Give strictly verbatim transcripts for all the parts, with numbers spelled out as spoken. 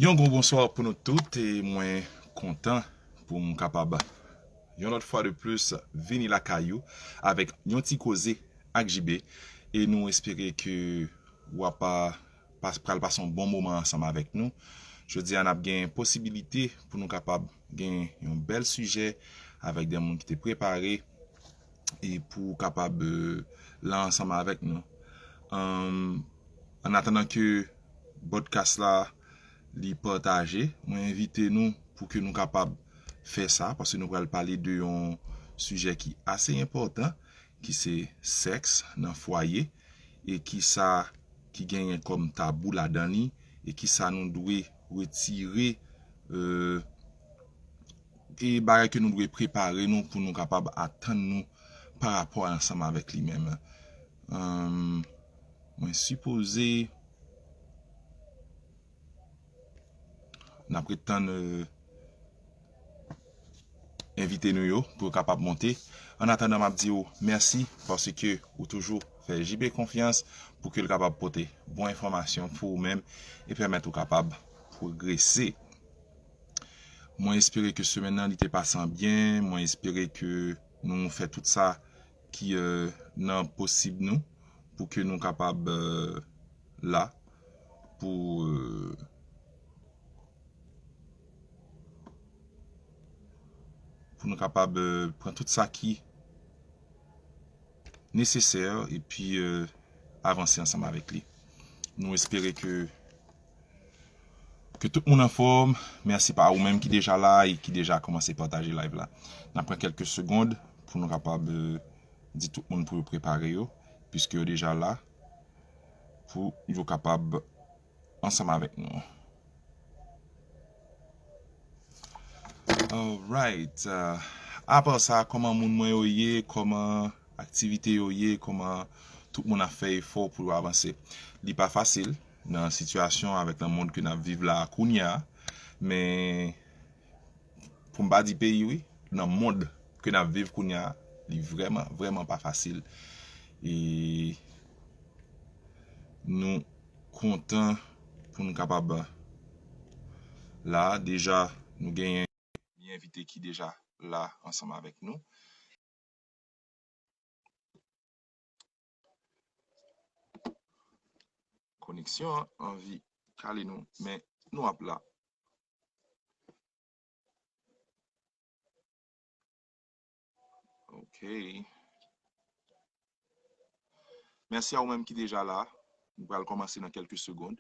Yon gwo bonswa pou nou tout, e mwen kontan pou m kapab yon lòt fwa de plis vini lakay ou avèk yon ti koze ak J B, e nou espere ke w ap pa, pral pase yon bon moman ansanm avèk nou. Jodi a n ap gen posibilite pou nou kapab gen yon bèl sijè avèk de moun ki te prepare e pou kapab, euh, la ansanm avèk nou. Ann atandan ke podcast la li pataje, mwen envite nou pou ke nou kapab fè sa, paske nou pral pale de yon sijè ki ase enpòtan, ki se sèks nan fwaye, e ki sa ki genyen kòm tabou ladan li, e ki sa nou dwe retire, euh, e bagay ke nou dwe prepare nou pou nou kapab atann nou pa rapò ansanm avèk li menm. Ann, mwen sipoze n ap ret tann, euh, envite nou yo pou yo kapab monte. Ann atandan, m ap di w mèsi paske ou toujou fè J B konfyans pou ke l kapab pote bon enfòmasyon pou ou menm e pèmèt ou kapab pwogrese. Mwen espere ke semèn nan li te pase an byen. Mwen espere ke nou fè tout sa ki, euh, nan posib nou pou ke nou kapab, euh, la pou, euh, pou nou kapab, euh, pran tout sa ki nesesè epi, euh, avanse ansanm avèk li. Nou espere ke, ke tout moun anfòm. Mèsi pa ou menm ki deja la e ki deja kòmanse pataje live la. N ap pran kèlke segond pou nou kapab, euh, di tout moun pou yo prepare yo, piske yo deja la, pou yo kapab ansanm avèk nou. Alright. Euh, apa sa, kòman moun mwen yo ye? Kòman aktivite yo ye? Kòman tout moun ap fè efò pou yo avanse? Li pa fasil nan sitiyasyon avèk nan mond ke n ap viv la kounye a, men pou m pa di peyi wi, nan mond ke n ap viv kounye a, li vrèman, vrèman pa fasil. E nou kontan pou n kapab la. Deja, nou genyen envite ki deja la ansanm avèk nou. Koneksyon an anvi kale nou, men nou ap la. Ok. Mèsi a ou menm ki deja la. Nou pral kòmanse nan kèlke segond.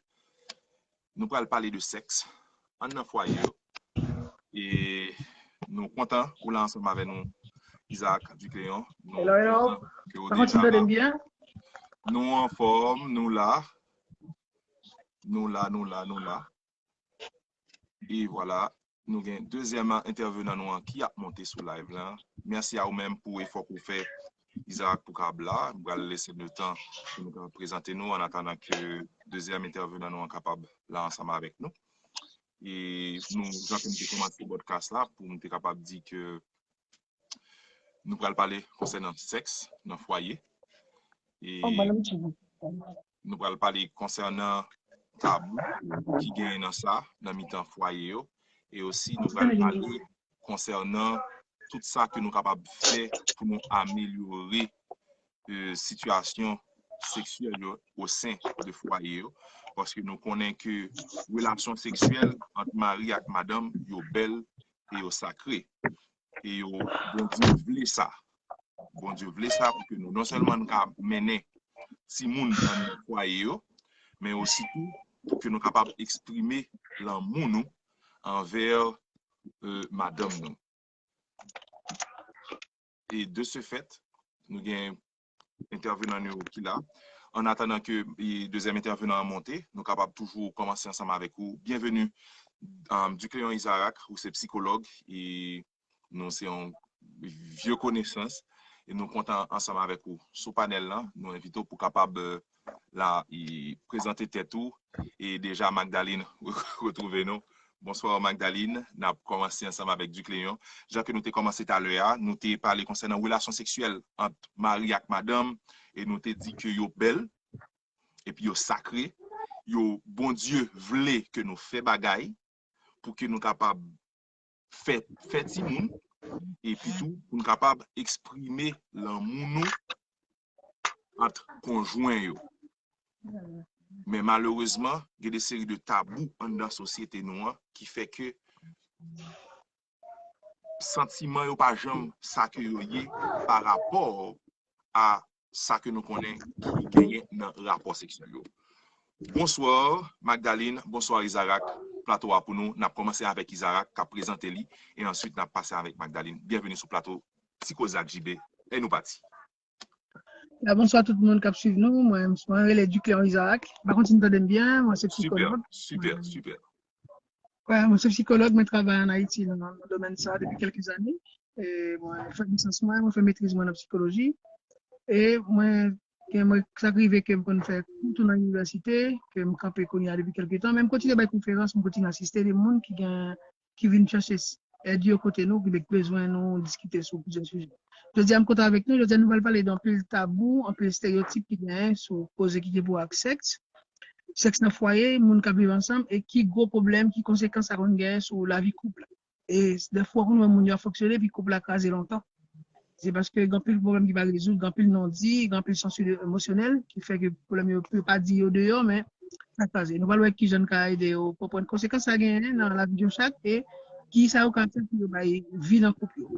Nou pral pale de sèks ann nan fwaye yo. E nou kontan ou la ansanm avè nou, Isaac Ducléon. Nou kontan ke ou deja la. Nou anfòm, nou la. Nou la, nou la, nou la. E vwala, nou gen dezyèm entèvenan nou an ki ap monte sou live lan. Mèsi a ou menm pou efò ke w fè, Isaac, pou kab la. M pral lese nou tan pou nou ka prezante nou, annatandan ke dezyèm entèvenan nou an kapab la ansanm avèk nou. E nou, jan ke m te kòmanse podcast la, pou m te kapab di ke nou pral pale konsènan sèks nan fwaye. E nou pral pale konsènan tabou ki genyen nan sa, nan mitan fwaye yo. E osi, nou pral pale konsènan tout sa ke nou kapab fè pou nou amelyore, euh, sitiyasyon seksyèl yo o sen de fwaye yo. Paske nou konnen ke relasyon seksyèl ant mari ak madanm yo bèl e yo sakre. E yo, Bondye vle sa. Bondye vle sa pou ke nou non sèlman nou ka mennen timoun nan fwaye yo, men osi tou pou ke nou kapab eksprime lanmou nou anvè, euh, madanm nou. E de ce fait, nou gen entèvenan nou yo ki la. Annatandan ke, e, dezyèm entèvenan an monte, nou kapab toujou kòmanse ansanm avèk ou. Byenveni, um, Ducléon Isaac, ou se psikològ, e nou se yon vye konesans, e nou kontan ansanm avèk ou sou panèl lan. Nou envite w pou kapab, euh, la, e prezante tèt ou, e deja Magdalene retwouve nou. Bonswa Magdalene, n ap kòmanse ansanm avèk Ducléon. Jan ke nou te kòmanse talè a, nou te pale konsènan relasyon seksyèl ant mari ak madanm, e nou te di ke yo bèl, epi yo sakre, yo, Bondye vle ke nou fè bagay pou ke nou kapab fè, fè timoun, epi tou pou n kapab eksprime lanmou nou ant konjwen yo. Men malerezman, gen de seri de tabou anndan sosyete nou an ki fè ke santiman yo pa janm sa ke yo ye pa rapò a sa ke nou konnen ki genyen nan rapò seksyèl yo. Bonswa, Magdalene. Bonswa, Izarak. Plato a pou nou. N ap kòmanse avèk Izarak, k ap prezante li, e answit n ap pase avèk Magdalene. Byenveni sou plato Ti Koze ak J B, e nou pati. Ya, bonswa tout moun k ap swiv nou. Mwen, mwen rele Ducléon Isaac. M pa konn si n tande m byen. Mwen se Super, psikològ. Super, super. Wè, mwen se psikològ, mwen travay an Ayiti nan, nan domèn sa depi kèlke zane. E mwen fè lisans mwen, mwen fè metriz mwen nan psikoloji. E mwen, gen mwen, sa k rive ke m konn fè kou tou nan inivèsite, ke m kanpe kounye a depi kèlke tan. Men m kontinye bay konferans, m kontinye asiste de moun ki gen, ki vin chèche s- èd yo kote nou, ki bezwen nou diskite sou plizyè sijè. Jodi a, m kontan avèk nou. Jodi a, nou pral pale de anpil tabou, anpil esteyotip ki genyen sou koze ki gen pou wè ak sèks. Sèks nan fwaye, moun k ap viv ansanm, e ki gwo pwoblèm, ki konsekans sa konn genyen sou lavi koup la. E dèfwa, ou konn wè moun yo ap fonksyone, epi koup la kraze lontan. Se paske gen anpil pwoblèm ki pa rezoud, gen anpil non-di, gen anpil sansui emosyonèl, ki fè ke pwoblèm yo, yo pa di yo deyò, men sa kraze. Nou pral wè kijan n ka ede yo konprann konsekans sa genyen nan lavi yo chak e ki sa yo ka fè pou yo bay vi nan koup yo.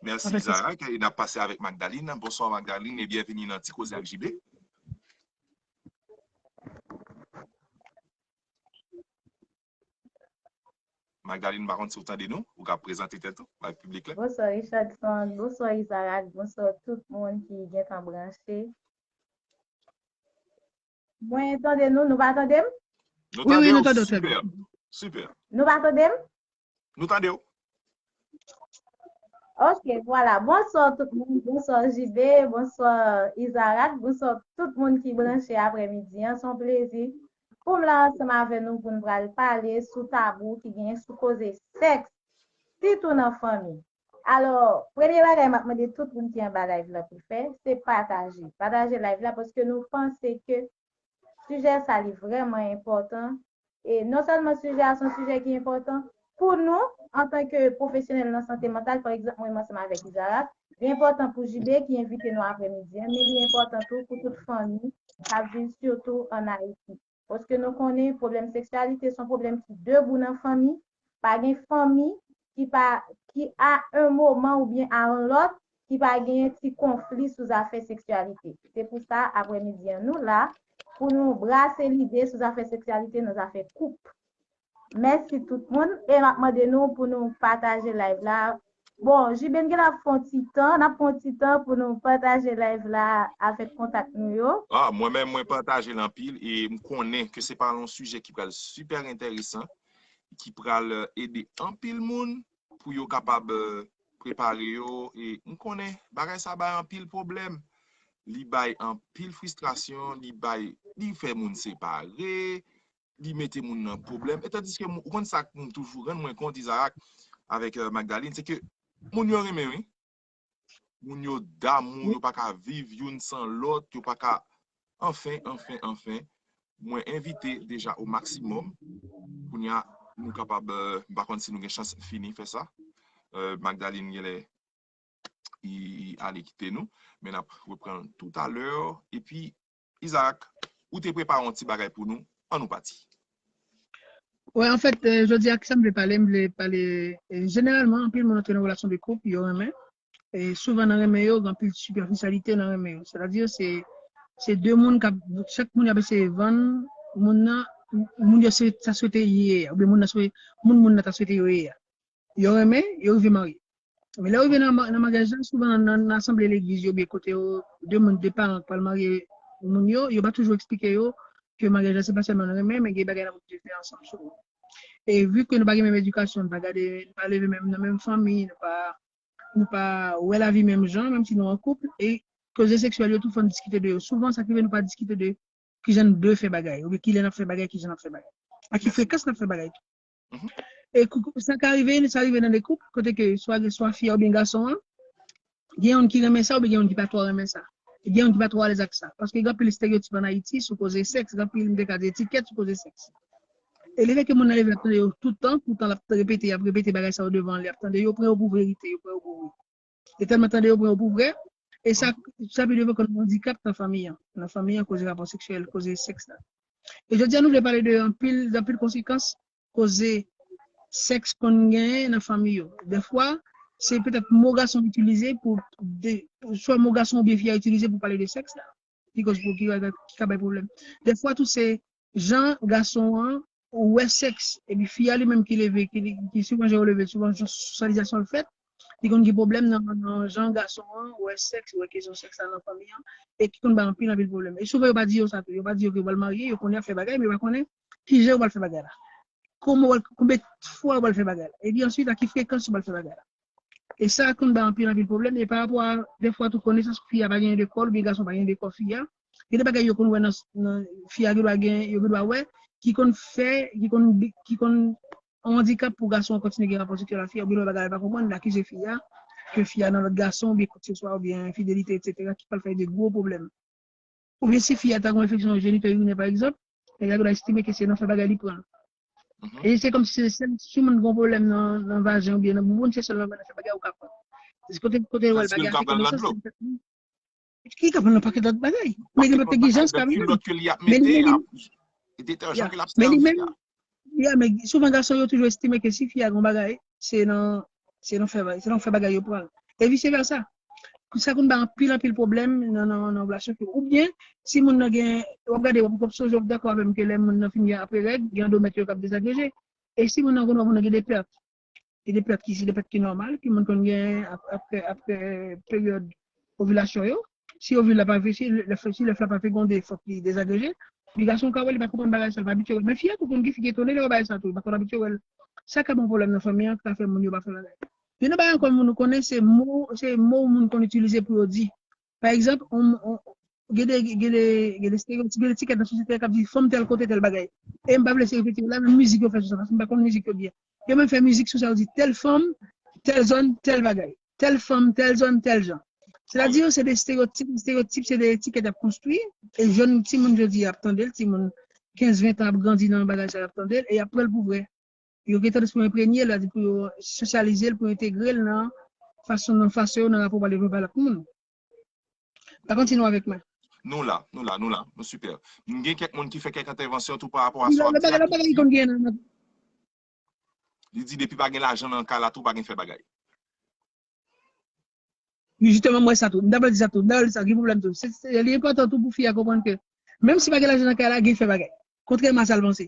Mèsi, Izarak. E n ap pase avèk Magdalene. Bonswa, Magdalene, e byenveni nan Ti Koze ak J B. Magdalene, m pa konn si w tande nou, ou ka prezante tèt ou bay piblik la. Bonswa Richardson, bonswa Izarak, bonswa tout moun ki gentan branche. Mwen tande nou, nou pa tande m? Nou tande w, super, super. Nou pa tande m? Nou tande w. Ok, vwala. Bonswa tout moun, bonswa J B, bonswa Izarak, bonswa tout moun ki branche aprèmidi an. Se yon plezi pou m la ansanm avè nou pou n pral pale sou tabou ki genyen sou koze sèks, sitou nan fanmi. Alò, premye bagay m ap mande tout moun ki anba live la pou fè, se pataje. Pataje live la paske nou panse ke sijè sa li vrèman enpòtan. E non sèlman sijè a se yon sijè ki enpòtan pou nou antanke pwofesyonèl nan sante mantal, pa egzanp mwen menm ansanm avèk Izarak, li enpòtan pou J B ki envite nou aprèmidi an, men li enpòtan tou pou tout fanmi k ap viv sitou ann Ayiti. Paske nou konnen pwoblèm seksyalite se yon pwoblèm ki debou nan fanmi. Pa gen fanmi ki pa ki a yon moman oubyen a yon lòt ki pa genyen ti konfli sou zafè seksyalite. Se pou sa aprèmidi an nou la pou nou brase lide sou zafè seksyalite nan zafè koup. Mèsi tout moun e m ap mande nou pou nou pataje live la. Bon, J B n gen ap fè yon ti tan, n ap fè yon ti tan pou nou pataje live la avèk kontak nou yo. Ah, mwen menm mwen pataje l anpil e m konnen ke se pral yon sijè ki pral sipè enteresan, ki pral ede anpil moun pou yo kapab prepare yo e m konnen bagay sa bay anpil pwoblèm. Li bay anpil fristrasyon, li bay li fè moun separe, li mete moun nan pwoblèm. E tandiske ou konn sa k toujou rann mwen kont Izarak avèk Magdalene, se ke moun yo renmen wi. Moun yo damou, yo pa ka viv youn san lòt, yo pa ka anfen, anfen, anfen. Mwen envite deja o maksimòm. Kounye a nou kapab, m pa konn si nou gen chans fini fè sa. Magdalene genlè li ale kite nou, men n ap reprann toutalè. Epi Izarak, ou te prepare yon ti bagay pou nou, ann nou pati. Wè, anfèt, jodi a kisa m vle pale, m vle pale jeneralman anpil moun antre nan relasyon de koup, yo renmen. E souvan nan renmen yo, gen anpil sipèfisyalite nan renmen yo. Sètadi se se de moun k ap, chak moun y ap eseye vann moun nan, moun yo sa swete ye a, oubyen moun nan swete, moun moun nan ta swete yo ye a. Yo renmen, yo rive marye. Men lè yo rive nan maryaj la, souvan nan asanble legliz yo oubyen kote yo, de moun, de paran k pral marye moun yo, yo pa toujou eksplike yo ke maryaj la se pa sèlman nan renmen, men gen bagay n ap oblije fè ansanm souvan. E vi ke nou pa gen menm edikasyon, nou pa gade, nou pa leve menm nan menm fanmi, nou pa nou pa wè lavi menm jan, menm si nou an koup, e koze seksyèl yo tou fò n diskite de yo. Souvan sa k rive nou pa diskite de kijan n dwe fè bagay, oubyen kilè n ap fè bagay, kijan n ap fè bagay. A ki frekans n ap fè bagay tou. E sa ka rive, sa rive nan de koup, kote ke swa swa fi a oubyen gason an, gen youn ki renmen sa oubyen gen youn ki pa twò renmen sa. Gen moun ki pa twò alèz ak sa. Paske gen anpil estereotip ann Ayiti sou koze sèks, gen anpil, m te ka di, etikèt sou koze sèks. E lefètke moun nan leve l ap tande yo tout tan, tout tan l ap repete, y ap repete bagay sa yo devan l, y ap tande yo, pran yo pou verite, yo pran yo pou vre. Yo tèlman tande yo pran yo pou vre, e sa, sa pi devan konn yon andikap nan fanmi an. Nan fanmi an, koze rapò seksyèl, koze sèks la. E jodi a, nou vle pale de anpil, de anpil konsekans koze sèks konn genyen nan fanmi yo. Dèfwa, se petèt mo gason itilize pou, de, swa mo gason oubyen fi a itilize pou pale de sèks la, ki koz pou, ki, ki ka bay pwoblèm. Dèfwa tou, se jan gason an wè sèks, epi fi a li menm ki leve, ki, ki souvan jan yo leve, souvan jan sosyalizasyon l fèt, li konn gen pwoblèm nan, nan jan gason an wè sèks, wè kesyon sèks la nan fanmi an, e ki konn bay anpil, anpil pwoblèm. E souvan yo pa di yo sa tou, yo pa di yo ke yo pral marye, yo konnen y ap fè bagay, men yo pa konnen kijan yo pral fè bagay la. Kòman w pral, konbyen fwa w pral fè bagay la. Epi answit, a ki frekans w pral fè bagay la. E sa konn bay anpil, anpil pwoblèm. E pa rapò a, dèfwa, tou konesans fi a pa genyen de kò l, oubyen gason pa genyen de kò fi a. Gen de bagay yo konn wè nan, nan fi a gendwa gen, yo gendwa wè, ki konn fè, ki konn, ki konn yon andikap pou gason an kontinye gen rapò seksyèl ak fi a, oubyen lè bagay la pa konprann, l akize fi a, ke fi a nan lòt gason, oubyen kwakseswa, oubyen enfidelite, etsetera, ki pral fè de gwo pwoblèm. Oubyen si fi a ta gen enfeksyon jenito irinè, pa egzanp, nèg la gendwa estime ke se nan fè bagay li pran l. E se kòmsi se sèl, si yon moun gen yon pwoblèm nan, nan vajen oubyen nan bouboun, se sèl nan fè bagay ou ka pran. Se kote, kote yo wè l bagay afekte nan sans, ki ka pran nan pakèt lòt bagay. Men gen lòt neglijans ka vini. Men li menm, ya, men li menm, ya, men souvan gason yo toujou estime ke si fi a gen yon bagay, se nan, se nan fè, se nan fè bagay yo pran l. E vise vèsa. Sa konn bay anpil, anpil pwoblèm nan, nan, nan relasyon ki, oubyen, si moun nan gen, w ap gade, w ap, w ap sonje, w ap dakò avè m ke lè moun nan fin gen apre règ, gen andomèt yo k ap dezagreje. E si moun nan konn wè moun nan gen de pèt, gen de pèt ki, se de pèt ki nòmal, ke moun konn gen ap-, apre, apre peryòd ovilasyon yo, si ovil la pa, si lèf, si lèf la pa fegonde, fòk li dezagreje. Epi gason ka wè, li pa konprann bagay sa, li pa abitye wè l. Men fi a tou konn gen fi ki etone lè yo wè bagay sa tou, li pa konn abitye wè l. Sa ka ban pwoblèm nan fanmi an, ki ka fè moun yo pa fè bagay. Youn nan bagay ankò moun nou konnen, se mo, se mo moun konn itilize pou yo di. Pa egzanp, on, on, gen de, gen de, gen de estereotip, gen de etikèt nan sosyete a k ap di fanm tèl kote tèl bagay. E m pa vle se repete yo la, men mizik yo fè sou sa, paske m pa konn mizik yo byen. Yo menm fè mizik sou sa, yo di tèl fanm, tèl zòn, tèl bagay. Tèl fanm, tèl zòn, tèl jan. Sètadi, se de estereotip, estereotip, se de etikèt y ap konstwi. E jèn timoun jodi a ap tande l, timoun kenz, ven tan ap grandi nan bagay sa yo, y ap tande l, e y ap pran l pou vrè. Yo gen tandans pou yo enprenye l, sètadi pou yo sosyalize l, pou yo entegre l nan fason, nan fason yo, nan rapò yo pral develope avèk moun. Pa kontinye avèk mwen. Nou la, nou la, nou la, nou sipè. M gen kèk moun ki fè kèk entèvansyon tou pa rapò a sa w ap di a. Li di depi pa gen lajan nan kay la tou, pa gen fè bagay. Wi, jisteman, m wè sa tou. M ta pral di sa tou. M ta pral di sa, gen pwoblèm tou. Se, se, li enpòtan tou pou fi a konprann ke menm si pa gen lajan nan kay la, gen fè bagay. Kontrèman a sa l panse.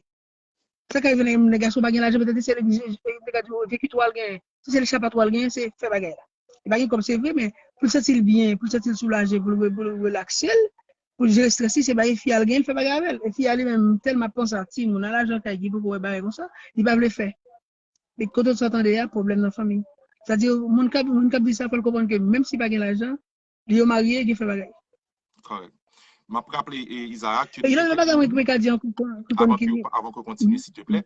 Sa ka rive nan yon nèg gason pa gen lajan, petèt se li, li ka di w, vye kitwa l genyen, se sèl chapatwa l genyen, se fè bagay la. Li pa gen kòb, se vre, men pou l santi l byen, pou l santi l soulaje, pou l re-, pou l relakse l, pou l jere estrès li, se bagay fi a l genyen, l fè bagay avè l. E fi a li menm, tèlman ap panse a timoun, a lajan kay, ki poko wè bagay konsa, li pa vle fè. E kote w sa tande a, pwoblèm nan fanmi. Sètadi, moun k ap, moun k ap di sa, fò l konprann ke menm si pa gen lajan, lè yo marye, gen fè bagay. Kòrèk. M ap raple, e, Isaac, ke... E gen lòt bagay mwen, mwen ka di ankò, avan ke, avan ke w kontinye, silteplè,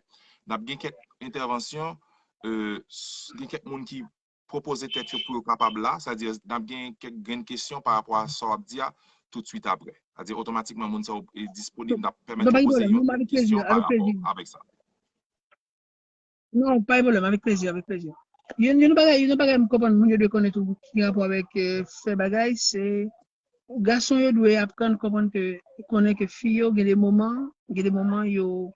n ap gen kèk entèvansyon, e, s-, gen kèk moun ki pwopoze tèt yo pou yo kapab la, sètadi, n ap gen kèk grenn kesyon pa rapò a sa w ap di a, toutswit apre. Sètadi, otomatikman, moun sa yo, e, disponib, n ap pèmèt yo poze yo kèk kesyon pa rapò avèk sa. Non, pa gen pwoblèm, avèk plezi, avèk plezi. Youn, youn bagay, youn bagay m konprann moun yo dwe konnen tou ki gen rapò avèk, eh, fè bagay, se gason yo dwe aprann konprann ke, konnen ke fi yo gen de moman, gen de moman yo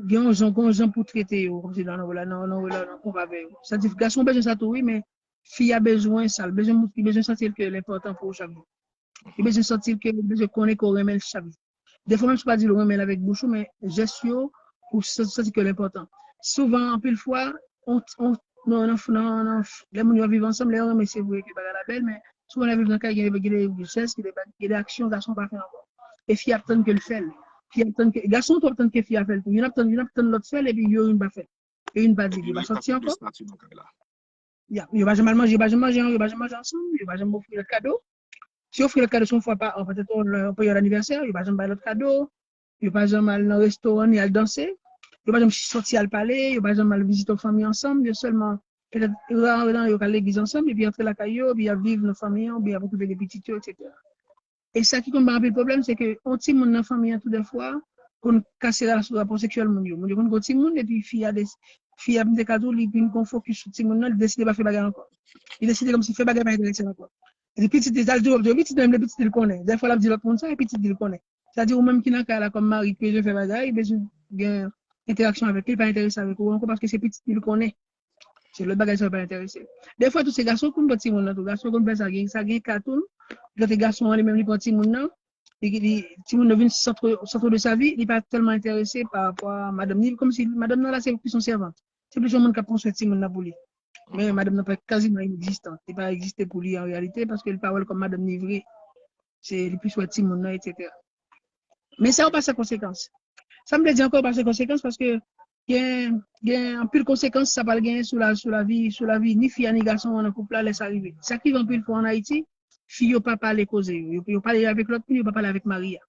gen yon jan, gen yon jan pou trete yo, kòmsi nan, nan, nan, nan, nan konpa avè yo. Sètadi gason bezwen sa tou, wi, men fi a bezwen sa, l bezwen, li bezwen santi ke l enpòtan pou ou chak jou. Li bezwen santi ke, li bezwen konnen ke w renmen l chak jou. Defwa, menm si w pa di l ou renmen l avèk bouch ou, men jès yo, ou sa-, santi ke l enpòtan. Souvan, anpil fwa, on, on, nan, nan, nan, nan, lè moun yo ap viv ansanm, lè yo renmen, se vre ke bagay la bèl, men souvan lè yo viv nan kay, gen de, gen de jès, gen de, gen de aksyon gason pa fè ankò. E fi ap tann ke l fè l. Fi ap tann ke, gason tou ap tann ke fi a fè l tou. Youn ap tann, youn ap tann lòt fè l, epi yo youn pa fè l. E youn pa di l, yo pa sòti ankò. Ya, yo pa janm al manje, yo pa janm manje, yo pa janm manje ansanm, yo pa janm ofri lòt kado. Si yo ofri lòt kado, se yon fwa pa an, petèt yon, yon peryòd anivèsè, yo pa janm bay lòt kado, yo pa janm al nan restoran ni al danse, yo pa janm sòti al pale, yo pa janm al vizite yon fanmi ansanm, yo sèlman, petèt, ra, ra, yo ka al legliz ansanm, epi antre lakay yo, epi y ap viv nan fanmi an, oubyen y ap okipe de pitit yo, etsetera. E sa ki konn bay anpil pwoblèm, se ke yon timoun nan fanmi an tou dèfwa konn kase rapò seksyèl moun yo. Moun yo konn gen timoun, epi fi a, fi a, m te ka di w, li vin gon fokis sou timoun nan, li deside pa fè bagay ankò. Li deside kòmsi fè bagay pa enterese l ankò. Epi pitit li, sa l di w, pitit li, menm le pitit li konnen. Dèfwa l ap di lòt moun sa, e pitit li konnen. Sa di ou menm ki nan kay la kòm mari ki bezwen fè bagay, bezwen gen entèraksyon avèk li, pa enterese avèk ou ankò paske se pitit li konnen. Se lòt bagay sa yo pa enterese. Dèfwa tou se gason konn pran timoun nan tou. Gason konn fè sa, gen sa gen ka tou. Kote gason an li menm li pran timoun nan, li, li, timoun nan vin centre, centre de sa vie, li pa tèlman enterese pa rapò a madanm ni, kòmsi madanm nan la se plis yon sèvant. Se plis yon moun k ap pran swen timoun nan pou li. Men madanm nan pa kaziman inegzistan. Li pa egziste pou li an reyalite paske li pa wè l kòm madanm ni vre. Se li plis wè timoun nan, etsetera. Men sa yo pa san konsekans. Sa m vle di ankò, yo pa san konsekans paske gen, gen anpil konsekans sa pral genyen sou la, sou lavi, sou lavi ni fi a ni gason an nan koup la lè sa rive. Sa k rive anpil fwa an Ayiti, fi yo pa pale koze yo. Yo, yo pale avèk lòt moun, yo pa pale avèk mari a.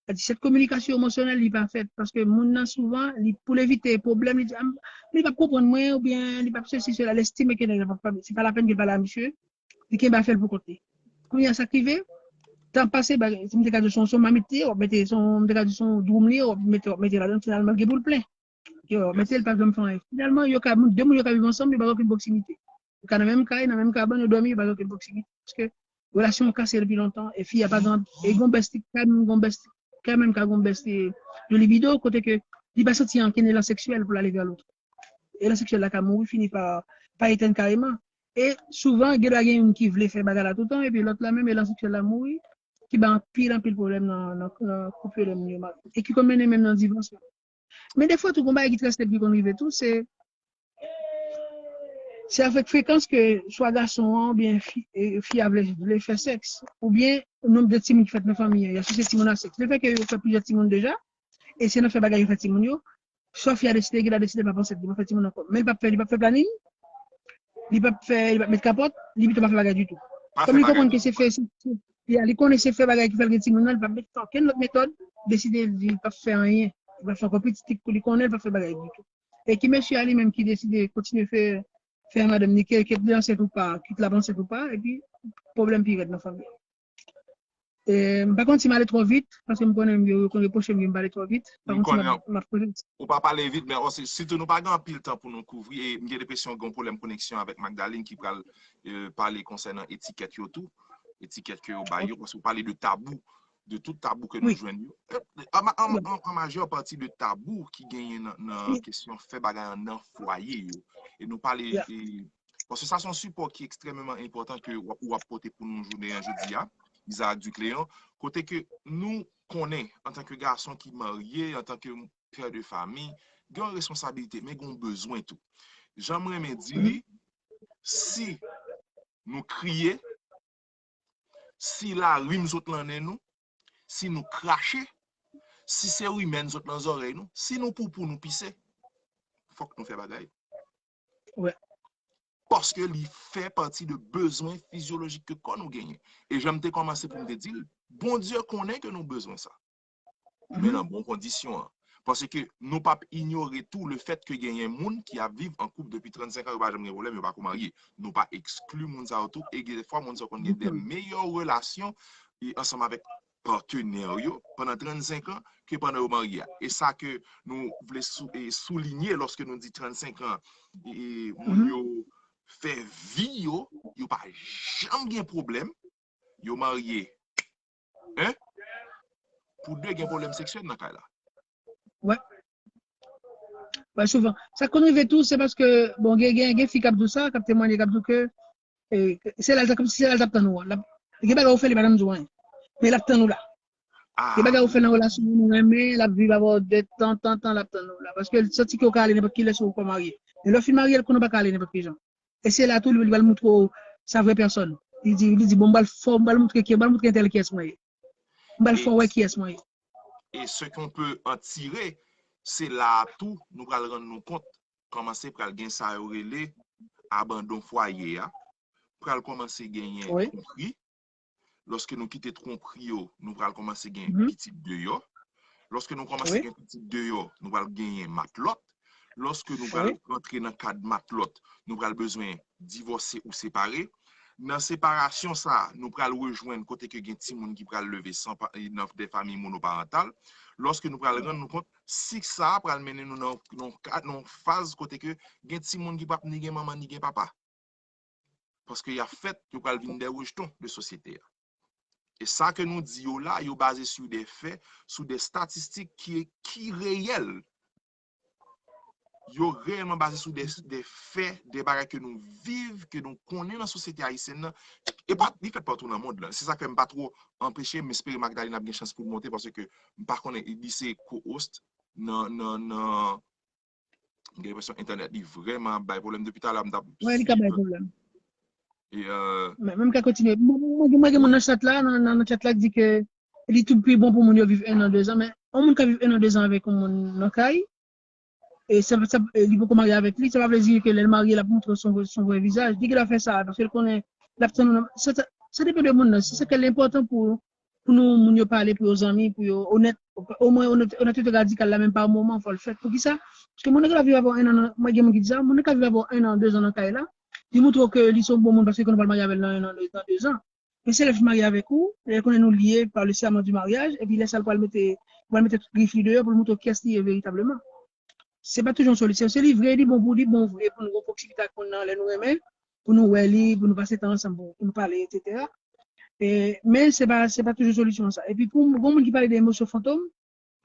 Sa di, sèt kominikasyon emosyonèl li pa fèt paske moun nan souvan, li, pou l evite pwoblèm, li di, ah, li p ap konprann mwen oubyen li p ap sesi, sela, l estime ke nèg la p ap, se pa lapèn ke l pale a misye, li kenbe afè l pou kont li. Kounye a, sa k rive, tan pase, bagay, si m te ka di w se yon, se yon mamit li ye, w ap mete, se yon, m te ka di w se yon dwoum li ye, w ap mete, w ap mete ladan l, finalman, l gen pou l plen. Yo, w ap mete l, pa janm fè anyen. Finalman, yo ka, moun, de moun yo ka viv ansanm, yo pa gen okenn pwoksimite. Yo ka nan menm kay, nan menm kabann, yo dòmi, yo pa gen okenn pwoksimite. Paske relasyon an kase depi lontan, e fi a pa gen, e gon bès li, ka menm gon bès, ka menm ka gon bès de libido, kote ke li pa santi ankenn elan seksyèl pou l ale vè lòt. Elan seksyèl la ka mouri, fini pa, pa etèn kareman. E souvan, gen dwa gen youn ki vle fè bagay la toutan, epi lòt la menm, elan seksyèl la mouri, ki bay anpil, anpil pwoblèm nan, nan, nan koup yo lè moun yo marye. E ki konn mennen menm nan divòs la. Men defwa tou, gon bagay ki trè senp ki konn rive tou, se, se avèk frekans ke swa gason an oubyen fi, e, fi a vle, vle fè sèks, oubyen nonb de timoun ki fèt nan fanmi an, y asosye timoun a sèks. Lefètke yo fè plizyè timoun deja, e se nan fè bagay yo fè timoun yo, swa fi a deside, gen dwa deside l p ap ansent, li p ap fè timoun ankò. Men li p ap fè, li p ap fè planin, li p ap fè, li p ap met kapòt, li pito pa fè bagay ditou. Kòm li konprann ke se fè, se, se, li, li konnen se fè bagay ki fè l gen timoun nan, li p ap met okenn lòt metòd, deside li p ap fè anyen. Li p ap fè ankò pitit, li konnen li p ap fè bagay ditou. E ki mesye a li menm ki deside kontinye fè, fè madanm ni, ke, ke li ansent ou pa, kit l ap ansent ou pa, epi pwoblèm pi rèd nan fanmi an. E, m pa konn si m ale twò vit, paske m konnen yo, yo konn repwoche m ke m pale twò vit. Pa konn si m ap, m ap koze. Ou pa pale vit, men o, si, sitou nou pa gen anpil tan pou nou kouvri, e m gen enpresyon gen yon pwoblèm koneksyon avèk Magdalene ki pral, e, pale konsènan etikèt yo tou, etikèt ke yo bay yo, paske ou pale de tabou, de tout tabou ke nou jwenn yo. E, an, an, an, an majè pati de tabou ki genyen nan, nan kesyon fè bagay an nan fwaye yo. E nou pale, e, paske sa se yon sipò ki ekstrèmeman enpòtan ke w ap, w ap pote pou nou jounen an jodi a, Isaac Ducléon, kote ke nou konnen, antanke gason ki marye, antanke pè de fanmi, gen yon responsablite, men gen yon bezwen tou. Jan m renmen di li, si nou kriye, si larim sot nan nen nou, si nou krache, si se rimèn sot nan zòrèy nou, si nou poupou nou pise, fòk nou fè bagay. Paske li fè pati de bezwen fizyolojik ke kò nou genyen. E jan m te kòmanse pou m te di l, Bondye konnen ke nou bezwen sa. Men nan bon kondisyon an. Paske nou p ap inyore tou le fèt ke genyen moun ki ap viv an koup depi trannsenk an, yo pa janm gen pwoblèm, yo pa ko marye. Nou pa ekskli moun sa yo tou, e gen fwa moun sa yo konn gen de meyè relasyon e ansanm avèk patenè yo pandan trannsenk an ke pandan yo marye a. E sa ke nou vle sou, e soulinye lòske nou di trannsenk an, e, e moun yo fè vi yo, yo pa janm gen pwoblèm, yo marye. Hein? Pou de gen pwoblèm seksyèl nan kay la. Wè. Wè, souvan. Sa konn rive tou, se paske, bon, gen, gen, gen fi k ap di w sa, k ap temwanye, k ap di w ke, e, se la l t ap, se la l t ap tann ou an. L ap, gen bagay ou fè, li pa janm di w anyen. Men l ap tann ou la. Gen bagay ou fè nan relasyon an, ou renmen, l ap viv avè w de tan, tan, tan, l ap tann ou la. Paske l santi ke w ka ale nenpòt kilè si w poko marye. Men lè w fin marye, l konnen w pa ka ale nenpòt ki jan. E se la tou, li, li pral moutre w sa vrè pèsòn. Li di, li di, bon, m pral fè w, m pral moutre ki, m pral moutre entèl kiyès mwen ye. M pral fè w wè kiyès mwen ye. Et ce qu'on peut en tirer, se la a tou, nou pral rann nou kont, kòmanse pral gen sa yo rele abandon fwaye a, pral kòmanse genyen twonpri. Lòske nou kite twonpri yo, nou pral kòmanse gen pitit deyò. Lòske nou kòmanse gen pitit deyò, nou pral genyen matlòt. Lòske nou pral rantre nan kad matlòt, nou pral bezwen divòse ou separe. nan separasyon sa a, nou pral rejwenn kote ke gen timoun ki pral leve san pa, nan de famiy monoparantal, lòske nou pral rann nou kont, sik sa a pral mennen nou nan, nan, ka- nan faz kote ke gen timoun ki p ap ni gen manman ni gen papa. Paske y ap fèt, yo pral vin de rejeton de sosyete a. E sa ke nou di yo la, yo baze sou de fè, sou de statistik ki, ki reyèl. Yo reyèlman baze sou de, de fè, de bagay ke nou viv, ke nou konnen nan sosyete ayisyèn nan. E pa, li fèt patou nan mond lan. Se sa k fè m pa two anpeche, m espere Magdalene ap gen chans pou l monte, paske m pa konnen, li se co-host nan, nan, nan, m gen enpresyon entènèt li vrèman ap bay pwoblèm depi talè m t ap Wi, li ka bay pwoblèm. E, euh, Men men m ka kontinye. Mwen mwen gen mwen gen moun nan chat la, nan, nan, nan chat la ki di ke li tou pi bon pou moun yo viv en an, de zan, men yon moun ka viv en an, de zan avèk yon moun nan kay, e sa, sa, e li poko marye avèk li, sa pa vle di ke lè l marye, l ap montre son, son vrè vizaj. Li gen dwa fè sa, paske l konnen l ap tann yon nonm. Sa, sa, sa depann de moun nan. Se sa ke l enpòtan pou, pou nou, moun yo pale, pou yo zanmi, pou yo onèt, omwen onèt, onètete radikal la, menm pa moman, fò l fèt. Poukisa? Paske moun nan ka viv avè w en an, mwen gen moun ki di sa, moun nan ka viv avè w en an, de zan nan kay la, li montre w ke li se yon bon moun paske konnen w pral marye avè l nan en an, nan de zan. Men se lè l fin marye avèk ou, lè l konnen nou lye pa le serment du mariage, epi lè sa l pral mete, pral mete tout grif li deyò pou l montre w kiyès li ye veritableman. Se pa toujou yon solisyon. Se li vre, li bon pou li, bon vre pou nou gen pwoksimite ak moun nan lè nou renmen, pou nou wè li, pou nou pase tan ansanm, pou, pou nou pale, etsetera. E, men se pa, se pa toujou solisyon sa. Epi pou yon moun ki pale de emosyon fantom,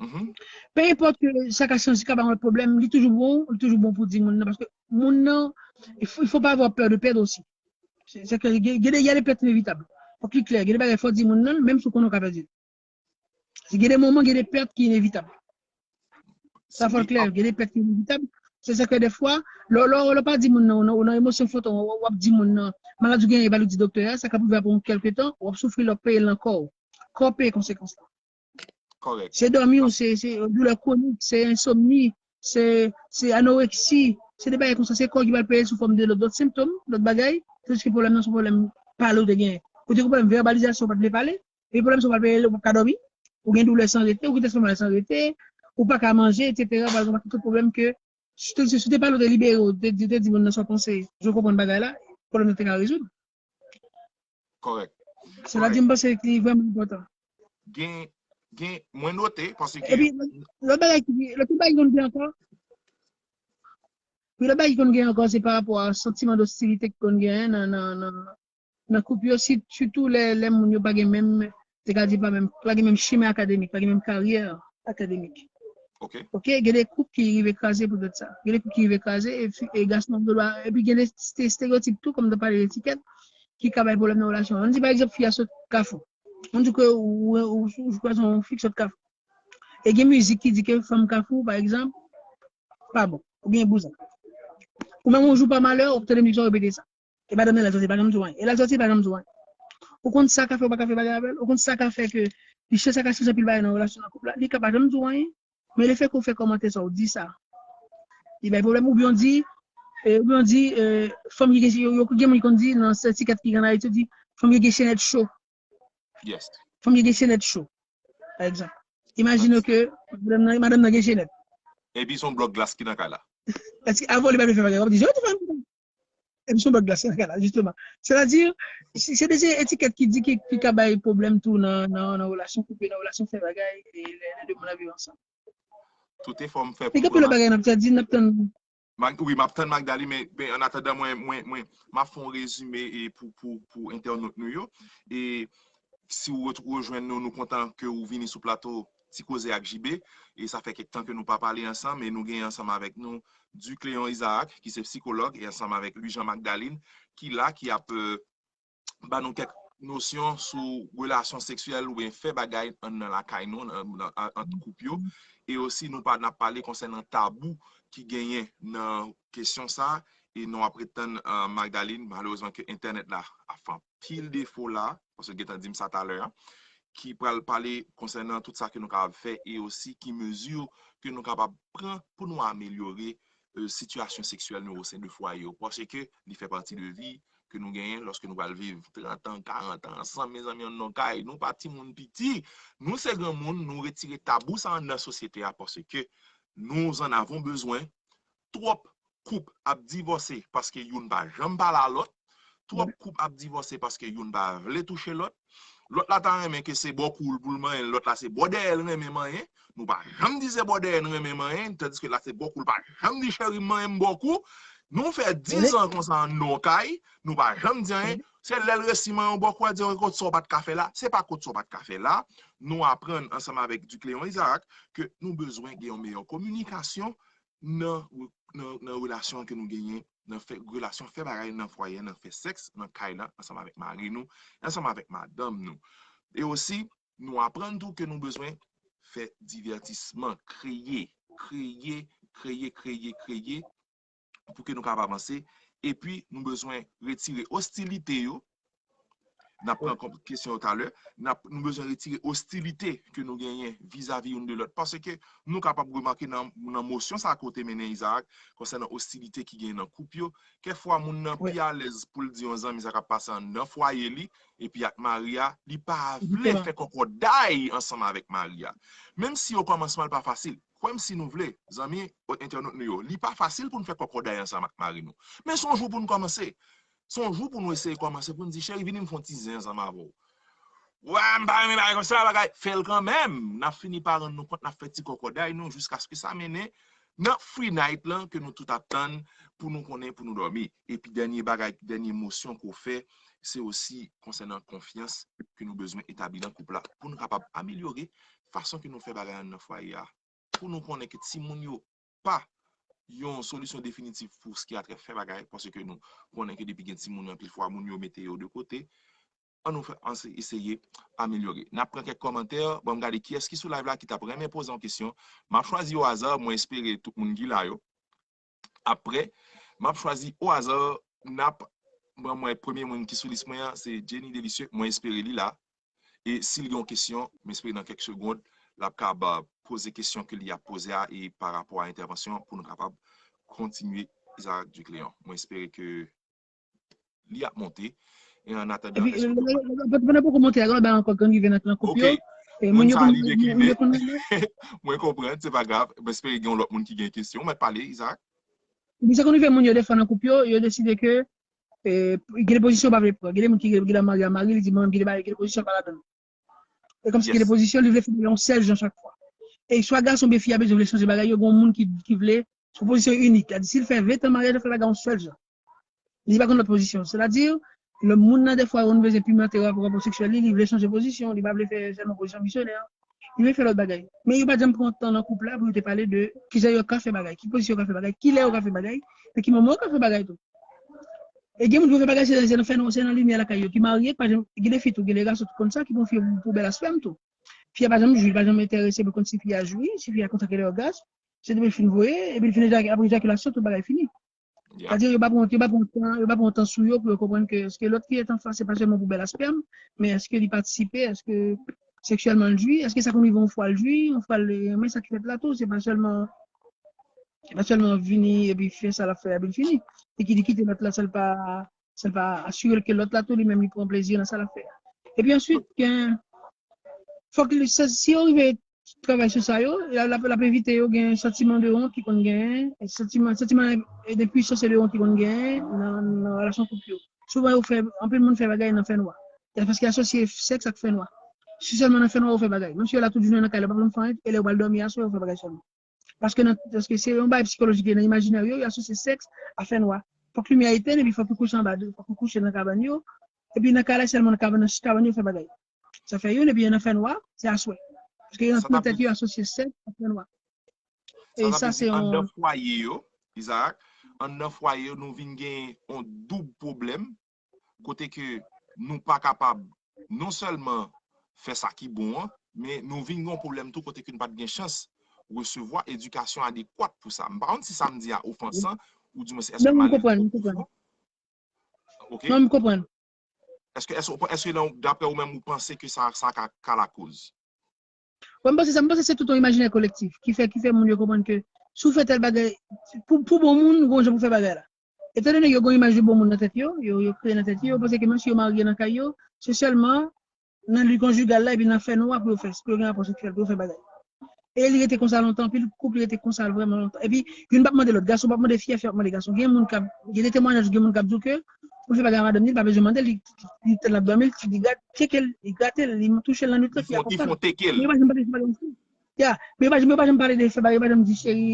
mhm. Pe enpòt ke sa ka chanje, ka ba yon lòt pwoblèm, li toujou bon, li toujou bon pou di moun nan, paske moun nan, il faut, il faut pas avoir peur de perdre aussi. Se, se ke gen, gen de, y a des pertes inévitables. Fòk li klè, gen de bagay fò di moun nan, menm si w konnen w ka pèdi. Se gen de moman, gen de pèt ki inevitab. Sa fò l klè, gen de pèt ki inevitab. Se sa ke defwa, lè, lè, lè w pa di moun nan, ou nan, ou nan emosyon fantom, w, w ap di moun nan, maladi w genyen, e pa l ou di doktè a, sa ka rive apre yon kèlke tan, w ap soufri, l ap peye l nan kò w. Kò w peye konsekans lan. Kòrèk. Se dòmi w, se, se doulè kwonik, se ensomni, se, se anoreksi, se de bagay konsa, se kò ki pral peye sou fòm de lòt, lòt senptòm, lòt bagay, se jis ke pwoblèm nan se yon pwoblèm pale w te genyen. Ou te gen pwoblèm vèbalizasyon, ou pa t vle pale, epi pwoblèm sa w pral peye, ou p ap ka dòmi, ou gen doulè san rete, ou gen tèt fè mal san rete, ou pa ka manje, etsetera. Pral gen tout pwoblèm ke, si w te, si w te pale, w te libere, w te, te di moun nan sa w panse, je konprann bagay la, pwoblèm nan te ka rezoud. Kòrèk. Sètadi, m panse ki vrèman enpòtan. Gen, gen, mwen note, paske Epi, lòt bagay ki, lòt bagay ki konn gen ankò, pi lòt bagay ki konn gen ankò, se pa rapò a santiman d'ostilite ki konn genyen nan, nan, nan, nan koup yo, si, sitou lè, lè moun yo pa gen menm, te ka di pa menm, pa gen menm chimen akademik, pa gen menm karyè akademik. Ok. Ok, gen de koup ki rive kraze poutèt sa. Gen de koup ki rive kraze, e, fi- e gason yo dwa, epi gen de ste- estereotip tou, kòm nou pale de etikèt, ki ka bay pwoblèm nan relasyon. Ann di, pa egzanp, fi a sot Kafou. Ann di ke ou, ou, ou, ou kwaze yon fi ki sot Kafou. E gen mizik ki di ke fanm Kafou, pa egzanp, pa bon. Oubyen bouzan. Ou menm, yon jou pa malè, w ap tande mizik sa, w repete sa. E madanm nan, lè l sòti, pa janm di w anyen. E lè l sòti, pa janm di w anyen. Ou konn sa ka fè, ou pa ka fè bagay avè l. Ou konn sa ka fè ke li chanje, sa ka chanje anpil bagay nan relasyon, nan koup la. Li ka pa janm di w anyen. Men lefètke w fè kòmantè sa, w di sa, li bay pwoblèm. Oubyen w di, e, oubyen w di, e, fanm ki gen, yo, yo, gen moun ki konn di, nan etikèt ki gen an Ayiti, yo di, fanm ki gen chènèt cho. Yes. Fanm ki gen chènèt cho, pa egzanp. Imajine ke madanm nan, madanm nan gen chènèt. Epi se yon blòk glas ki nan kay la. Èske avan li pa vle fè bagay, w ap di, "Jan w di fanm?" Epi se yon blòk glas ki nan kay la, jisteman. Sètadi, se se de etikèt ki di ki, ki ka bay pwoblèm tou nan, nan, nan relasyon koup yo, nan relasyon fè bagay, e lè, lè de moun ap viv ansanm. Tout efò m fè E gen pil lòt bagay n ap di, n ap tann. Mag, wi, m ap tann Magdalene, men, men an atandan, mwen, mwen, mwen, m ap fè yon rezime e pou, pou, pou entènot nou yo. E si w ret- rejwenn nou, nou kontan ke w vini sou plato Ti Koze ak J B. E sa fè kèk tan ke nou pa pale ansanm, e nou gen ansanm avèk nou Ducléon Isaac, ki se sikològ, e ansanm avèk Louis Jean Magdalene, ki la, ki ap, euh, ba nou kèk nosyon sou relasyon seksyèl oubyen fè bagay anndan lakay nou, nan, nan, an- ant koup yo. E osi, nou pa, n ap pale konsènan tabou ki genyen nan kesyon sa a. E nou ap ret tann, euh, Magdalene, malerezman ke entènèt la ap fè anpil defo la, paske gentan di m sa talè a, ki pral pale konsènan tout sa ke nou kapab fè e osi ki mezi ke nou kapab pran pou nou amelyore, euh, sitiyasyon seksyèl nou o sen de fwaye yo. Paske li fè pati de vi ke nou genyen lòske nou pral viv trant an, karant an ansanm, mezanmi, anndan kay. Nou pa timoun piti. Nou se granmoun, nou retire tabou sa anndan sosyete a paske nous en avons besoin. Twòp koup ap divòse paske youn pa janm pale a lòt. twòp koup ap divòse paske youn pa vle touche lòt. Lòt la ta renmen ke se bò kou l pou l manyen l, lòt la se bò dèyè l renmen manyen. Nou pa janm di se bò dèyè n renmen manyen, tandiske la se bò kou l pa janm di cheri m manyen m bò kou. Nou fè diz an konsa anndan yon kay, nou pa janm di anyen. Se lè l resi manyen yon bò kou, a di, "Kot sa w pa t ka fè la?" Se pa kot sa w pa t ka fè la. Nou aprann ansanm avèk Ducléon Isaac ke nou bezwen gen yon meyè kominikasyon nan, nan, nan relasyon ke nou genyen, nan fè, relasyon fè bagay nan fwaye, nan fè sèks, nan kay la, ansanm avèk mari nou, ansanm avèk madanm nou. E osi, nou aprann tou ke nou bezwen fè divètisman, kreye, kreye, kreye, kreye, kreye, pou ke nou kapab avanse. Epi, nou bezwen retire ostilite yo. N ap pran kèk kesyon yo talè. N ap, nou bezwen retire ostilite ke nou genyen vizavi youn de lòt. Paske nou kapab remake nan, nan mosyon sa kote mennen Isaac, konsènan ostilite ki genyen nan koup yo. Kèk fwa, moun nan pi alèz pou l di yon zanmi sa k ap pase anndan fwaye li, epi ak mari a, li pa vle fè kòkòday ansanm avèk mari a. Menm si okòmansman l pa fasil, kwè m si nou vle, zanmi entènot nou yo, li pa fasil pou n fè kòkòday ansanm ak mari nou. Men se yon jou pou n kòmanse. Se yon jou pou nou eseye kòmanse pou n di, "Cheri, vini m fè yon ti zen ansanm avè w." "Wa, m pa renmen bagay konsa, bagay." Fè l kanmenm. N ap fini pa rann nou kont, n ap fè ti kòkòday nou jiskaske sa mennen nan free night lan ke nou tout ap tann pou nou konnen, pou nou dòmi. Epi dènye bagay, dènye mosyon ke w fè, se osi konsènan konfyans ke nou bezwen etabli nan koup la pou nou kapab amelyore fason ke nou fè bagay anndan fwaye a. Pou nou konnen ke timoun yo pa yon solisyon definitif pou s ki a trè fè bagay, paske nou konnen ke depi gen timoun, anpil fwa moun yo mete yo de kote. An nou fè, an se eseye amelyore. N ap pran kèk kòmantè, ban m gade kiyès ki sou live la ki t ap renmen poze yon kesyon. M ap chwazi o aza, mwen espere tout moun ki la yo. Apre, m ap chwazi o aza, n ap, bon, mwen, premye moun ki sou lis mwen an, se Jenny Delicieux, mwen espere li la. E si l gen yon kesyon, m espere nan kèk segonn, l ap kab poze kesyon ke li ap poze a e pa rapò a entèvansyon an pou nou kapab kontinye Isaac Ducléon. Mwen espere ke li ap monte. E an atandan, epi, èske lè, lè, lè, pandan poko monte a, lè bay ankò grenn rive nan, nan koup yo. Ok. E moun sa rive moun yo konn, moun yo konn. Mwen konprann, se pa grav. Mwen espere gen yon lòt moun ki gen kesyon. Ou mèt pale, Isaac. Epi sa konn rive moun yo defwa nan koup yo, yo deside ke, e, gen de pozisyon yo pa vle pran. Gen de moun ki gen, gen de mari a mari, li di, "Mwen menm, gen de bagay, gen de pozisyon pa ladan." E kòmsi gen de pozisyon, li vle fè yon sèl jan chak fwa. E swa gason oubyen fi a bezwen vle chanje bagay yo, gen yon moun ki, ki vle, se yon pozisyon inik. Sa di, si l fè ven tan maryaj, l fè bagay yon sèl jan. Li pa konn lòt pozisyon. Sètadi, lè moun nan, defwa, yon bezwen pimante rapò, rapò seksyèl li, li vle chanje pozisyon, li pa vle fè sèlman pozisyon misyonè. Li vle fè lòt bagay. Men yo pa janm pran tan nan koup la pou yo te pale de kijan yo ka fè bagay, ki pozisyon yo ka fè bagay, kilè yo ka fè bagay, e ki moman yo ka fè bagay tou. E gen moun ki fè bagay se, se nan fènwa, se nan limyè lakay yo, ki marye, ki pa janm, gen de fi tou, gen de gason tou konn sa, ki pran fi pou, pou bèl aspèm tou. Fi a pa janm jwi, li pa janm enterese pou konn si fi a jwi, si fi a kontan ke lè yo gaz, se depi l fin voye, epi l fin eja-, apre ejakilasyon, tout bagay fini. Sètadi, yo pa pran, yo pa pran tan, yo pa pran tan sou yo pou yo konprann ke èske lòt ki ret anfas, se pa sèlman pou bèl aspèm, men èske li patisipe, èske seksyèlman l jwi, èske sa konn rive yon fwa l jwi, yon fwa l, men sa ki fèt la tou, se pa sèlman, se pa sèlman vini epi fè sa l ap fè a, epi l fini. E ki li kite lòt la, sa l pa, sa l pa asire l ke lòt la tou, li menm, li pran plezi nan sa l ap fè a. Epi answit, gen, fòk li, sa, si yo rive travay sou sa yo, l ap, l ap evite yo gen santiman de wont ki konn genyen, santiman, santiman de pwisans e de wont ki konn genyen nan, nan relasyon koup yo. Souvan yo fè, anpil moun fè bagay nan fènwa. Se paske asosye sèks ak fènwa. Se sèlman nan fènwa yo fè bagay. Menm si yo la tout jounen nan kay la, yo pa janm fè anyen, e lè yo pral dòmi aswè, yo fè bagay sèlman. Paske nan, paske se yon bagay sikolojik, nan imajinè yo, yo asosye sèks a fènwa. Fòk limyè a etenn, epi fòk yo kouche anba, fòk yo kouche nan kabann yo. Epi nan kay la, sèlman nan kabann, nan kabann yo fè bagay. Sa fè youn, epi nan fènwa, se aswè. Paske nan, nan tèt yo asosye sèks ak fènwa. E sa, se yon anndan fwaye yo, Isaac, anndan fwaye yo, nou vin gen yon doub pwoblèm, kote ke nou pa kapab non sèlman fè sa ki bon an, men nou vin gen yon pwoblèm tou kote ke nou pa t gen chans resevwa edikasyon adekwat pou sa. M pa konn si sa m di a ofansan, ou di mwen se èske m al twò pwofon. Ok. Non, m konprann. Èske, èske, èske nan, daprè ou menm, ou panse ke sa, sa ka, ka lakoz? Bon, m panse sa, m panse se tout yon imajinè kolektif ki fè, ki fè moun yo konprann ke si w fè tèl bagay, pou, pou bon moun, ou gon jan pou fè bagay la. Etandone yo gon imaj de bon moun nan tèt yo, yo, yo kreye nan tèt yo, yo panse ke menm si yo marye nan kay yo, se sèlman nan li konjigal la, epi nan fènwa pou yo fè, pou yo gen rapò seksyèl, pou yo fè bagay. E li rete konsa lontan, anpil koup li rete konsa vrèman lontan. Epi, youn p ap mande lòt, gason p ap mande fi a, fi p ap mande gason. Gen moun k ap, gen de temwayaj, gen moun k ap di w ke pou l fè bagay a madanm li, li pa bezwen mande l, li, li tèt l ap dòmi, li, li grat, tcheke l, li grate l, li touche l nan nwit lan, fi a konprann. Men yo pa janm pale de fè bagay sa. Ya, men yo pa janm, yo pa janm pale de fè bagay, yo pa janm di, cheri,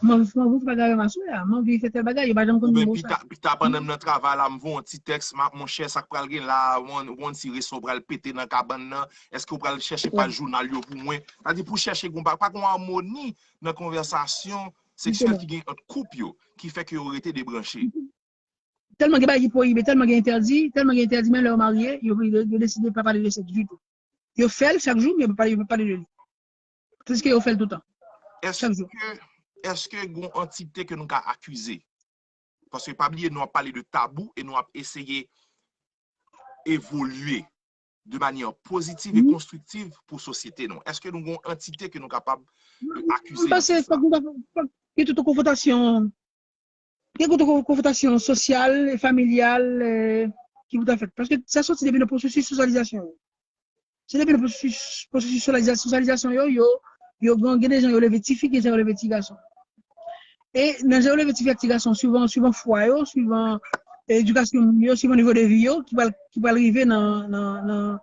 mwen, mwen, mwen fè bagay avè m aswè a, mwen anvi fè tèl bagay, yo pa janm konn di mo sa. Oubyen pita, pita pandan m nan travay la, m voye yon ti tèks, monchè, sa k pral gen la, w konn si reso pral pete nan kabann nan, èske w pral chèche paj jounal yo pou mwen? Sa di pou chèche gon pa, pa gon amoni nan konvèsasyon seksyèl ki gen ant koup yo, ki fè ke yo rete debranche. Tèlman gen bagay ki pwoyibe, tèlman gen entèdi, tèlman gen entèdi, menm lè yo marye, yo, yo, yo deside pa pale de sèks ditou. Yo fè l chak jou, men yo pa pale, yo pa pale de li. Tandiske yo fè l toutan. Chak jou. Èske, èske gon antite ke nou ka akize? Paske pa bliye, nou ap pale de tabou e nou ap eseye evolye de manyè pozitiv e konstriktiv pou sosyete nou. Èske nou gon antite ke nou kapab akize nan sans sa? Gen tout konfwontasyon, gen tout konfwontasyon sosyal e familyal ki pou ta fèt. Paske sa soti depi nan pwosesis sosyalizasyon yo. Se depi nan pwosesis sosyalizasyon yo, yo, yo gen, gen de jan yo leve ti fi, gen jan yo leve ti gason. E nan jan yo leve ti fi ak ti gason, swivan, swivan fwa yo, swivan edikasyon moun yo, swivan nivo de vi yo, ki pral, ki pral rive nan, nan, nan,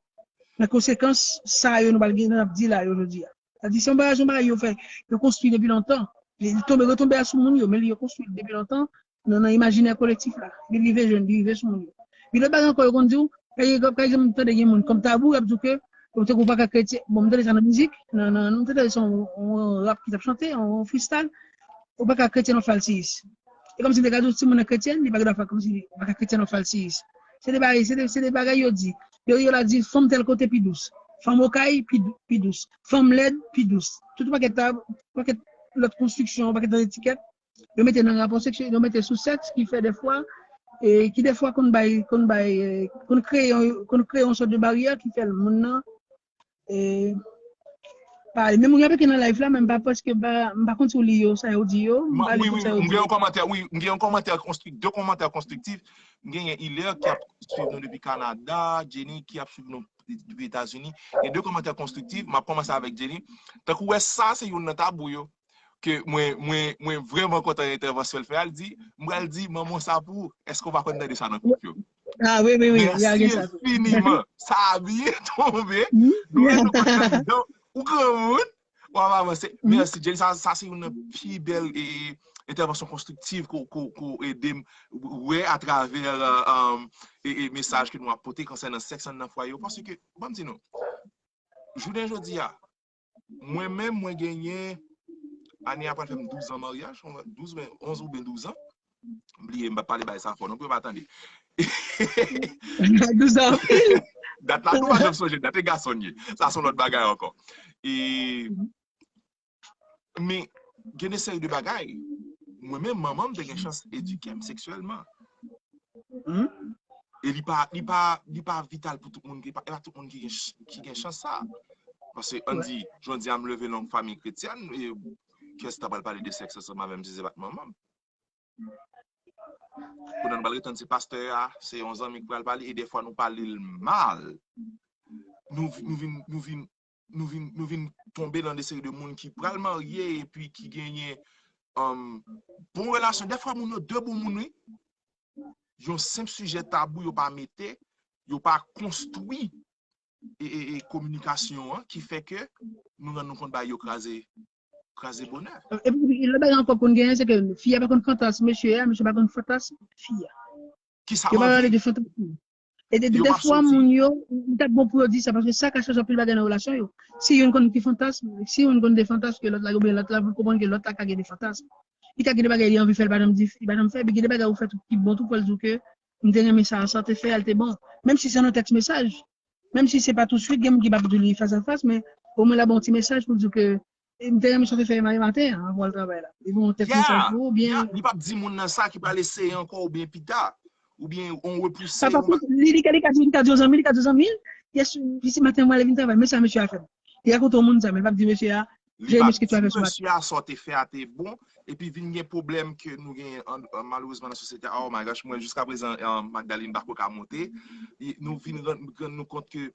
nan konsekans sa yo nou pral gen, nou ap di la yo jodi a. Sa di se yon bagay, se yon bagay yo fè, yo konstwi depi lontan. Li tonbe, retonbe a sou moun yo, men li yo konstwi depi lontan nan, nan imajinè kolektif la. Li rive jèn, li rive sou moun yo. Pi lòt bagay ankò, yo konn di w, pa egzanp, pa egzanp, m tande gen moun, kòm tabou, y ap di w ke, yo te ou pa ka kretyen, bon, m tande sa nan mizik, nan, nan, m tande se yon, yon rap ki t ap chante, yon freestyle, ou pa ka kretyen nan falsiyis. E kòmsi m te ka di w, si moun nan kretyen, li pa gen dwa fè kòmsi li pa ka kretyen nan falsiyis. Se de bagay, se de, se de bagay yo di. Yo, yo la di, fanm tèl kote pi dous. Fanm okay pi, pi dous. Fanm lèd pi dous. Tout pakèt ta, pakèt lòt konstriksyon, pakèt lòt etikèt, yo mete nan rapò seksyèl, yo mete sou sèks, ki fè defwa, e ki defwa konn bay, konn bay, e, konn kreye, konn kreye yon sòt de baryè ki fè moun nan, e, pa ale. Men moun yo ki nan live la, men m pa prèske pa, m pa konn si w li yo, sa yo di yo, m pa li tout sa yo di yo. M gen yon kòmantè, wi, m gen yon kòmantè konstrik, de kòmantè konstriktif. M genyen Hilaire ki ap swiv nou depi Kanada, Jenny ki ap swiv nou depi Etazini. Gen de kòmantè konstriktif, m ap kòmanse avèk Jenny. Tankou wè sa se youn nan tabou yo. Ke mwen, mwen, mwen vrèman kontan entèvansyon l fè a. L di, m pral di manman w sa pou ou. Èske w pa konn tande sa nan koup yo? Ah, wi, wi, wi. Mèsi enfiniman. Sa a byen tonbe. Nou wè nou konn nan mitan. Ou granmoun. W ap avanse. Mèsi, Jenny. Sa, sa se youn nan pi bèl e, entèvansyon konstriktiv ko, ko, ko ede m wè atravè e, e, mesaj ke nou ap pote konsènan sèks anndan fwaye yo. Paske, ban m di nou, jounen jodi a, mwen menm, mwen genyen, ane a pral fè m douz an maryaj, douz, onz oubyen douz an. M bliye, m pa pale bay sa fò non, pou yo pa tande. Douz an. Dat la, nou pa janm sonje, dat e gason ye. Sa se yon lòt bagay ankò. E, men, gen de seri de bagay, mwen menm, manman m te gen chans edike m seksyèlman. E li pa, li pa, li pa vital pou tout moun, e pa, e pa tout moun ki gen, ki gen chans sa. Paske, ann di, jodi a m leve nan yon fanmi kretyèn, e kiyès ki ta pral pale de sèks ansanm avè m si se pa t manman m? Kounye a nou pral ret tann se pastè a, se yon zanmi ki pral pale, e dèfwa nou pale l mal. Nou, nou vin, nou vin, nou vin, nou vin tonbe nan de seri de moun ki pral marye epi ki genyen, um, bon relasyon. Dèfwa moun yo de bon moun, wi. Yon senp sijè tabou yo pa mete, yo pa konstwi e, e, e kominikasyon an ki fè ke nou rann nou kont bagay yo kraze, kraze bonè. Epi, lòt bagay ankò konn genyen, se ke fi a pa konn fantasm mesye a, mesye pa konn fantasm fi a. Kisa yo anvi? E de, de, dèfwa moun yo, li t ap bon pou yo di sa, paske sa ka chanje anpil bagay nan relasyon yo. Si youn konn ki fantasm, si youn konn de fantasm ke lòt la, oubyen lòt la, pou konprann ke lòt la ka gen de fantasm. Li ka gen de bagay li anvi fè, li pa janm di, li pa janm fè, epi gen de bagay ou fè tou ki bon tou pou l di w ke m te renmen sa, sa w te fè a, l te bon. Menm si se nan tèks mesaj, menm si se pa tousuit, gen moun ki p ap di li fas a fas, men omwen l ap ba w yon ti mesaj pou l di w ke m te renmen sa w te fè yè maten an, anvan w al travay la. Li ba w yon tèks mesaj pou ou, oubyen. Li p ap di moun nan sa ki pral eseye ankò, oubyen pita, oubyen yon repouse. Sa pa kont, li, li ka, li ka di, li ka di yon zanmi, li ka di yon zanmi l, yè, pitit maten mwen ale vin travay, men sa mesye a fè m. Li rakonte yon moun sa, men l p ap di mesye a, Jeremy, sa w te fè a te bon. Li p ap di mesye a sa w te fè a te bon, epi vin gen pwoblèm ke nou genyen an, an, malerezman nan sosyete a. Oh my gosh, mwen jiskaprezan, um, Magdalene pako ka monte. E nou vin rann, rann nou kont ke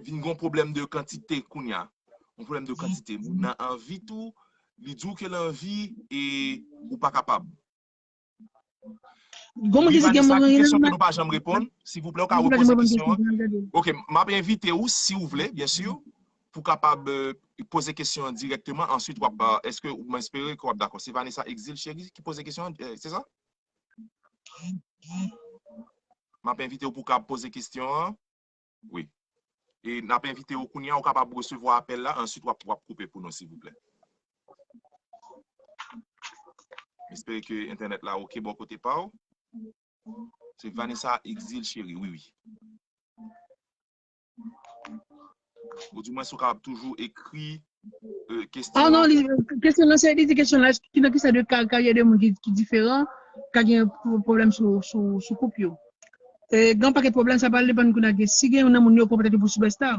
vin gen yon pwoblèm de kantite kounye a. Yon pwoblèm de kantite. Moun nan anvi tou, li di w ke l anvi e ou pa kapab. Gon moun ki di gen moun ki gen kesyon ke nou pa janm reponn. Silvouplè, ou ka repoze kesyon an. Ok, m ap envite ou, si ou vle, byen si, pou kapab euh, poze kesyon an dirèkteman. Answit, w ap, euh, èske, mwen espere ke w ap dakò. Se Vanessa Exil Chéri ki poze kesyon an, euh, se sa? M ap envite w pou w ka poze kesyon an. Wi. E n ap envite w kounye a, ou kapab resevwa apèl la, answit w ap, w ap koupe pou nou, silvouplè. M espere ke entènèt la oke bò kote pa w. Se Vanessa Exil Chéri, wi, wi. Ou di mwen si w kapab toujou ekri euh, kesyon an. Ah non, li, kesyon lan se, li di kesyon la, ki nan ki sa de ka, karyè de moun ki, ki diferan, ka gen pwoblèm sou, sou, sou koup yo. E, gen pakèt pwoblèm, sa pral depann kounye a, si gen youn nan moun yo pran petèt pou sipèsta.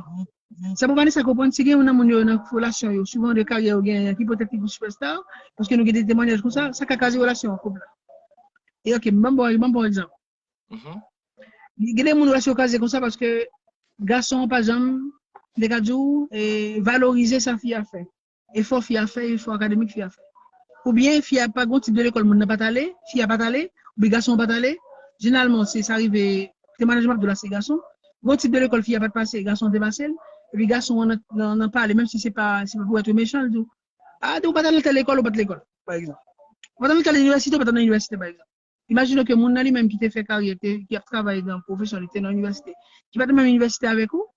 Sa pou Vanessa konprann, si gen youn nan moun yo nan relasyon yo, souvan de karyè yo gen ki petèt pou sipèsta, paske nou gen de temwanyaj konsa, sa ka kraze relasyon an koup la. E ok, m ban bon, m ban bon egzanp. Gen de moun relasyon yo kraze konsa paske gason an pa janm, te ka di w, e, valorize sa fi a fè. Efò fi a fè, efò akademik fi a fè. Oubyen fi a pa gon tip de lekòl moun nan pa t ale, fi a pa t ale, oubyen gason an pa t ale. Jeneralman, se sa rive, temwayaj m ap di w la, se gason. Gon tip de lekòl fi a pa t pase, gason an te pase l. Epi gason an nan, nan, nan pale, menm si se pa, se pa pou èt mechan, l di w, ah, ou pa t al nan tèl lekòl, ou pa t lekòl, pa egzanp. Ou pa t al nan tèl inivèsite, ou pa t al nan inivèsite, pa egzanp. Imajine ke moun nan li menm ki te fè karyè, te, ki ap travay nan pwofesyon, li te nan inivèsite, ki pa t menm inivèsite avèk ou,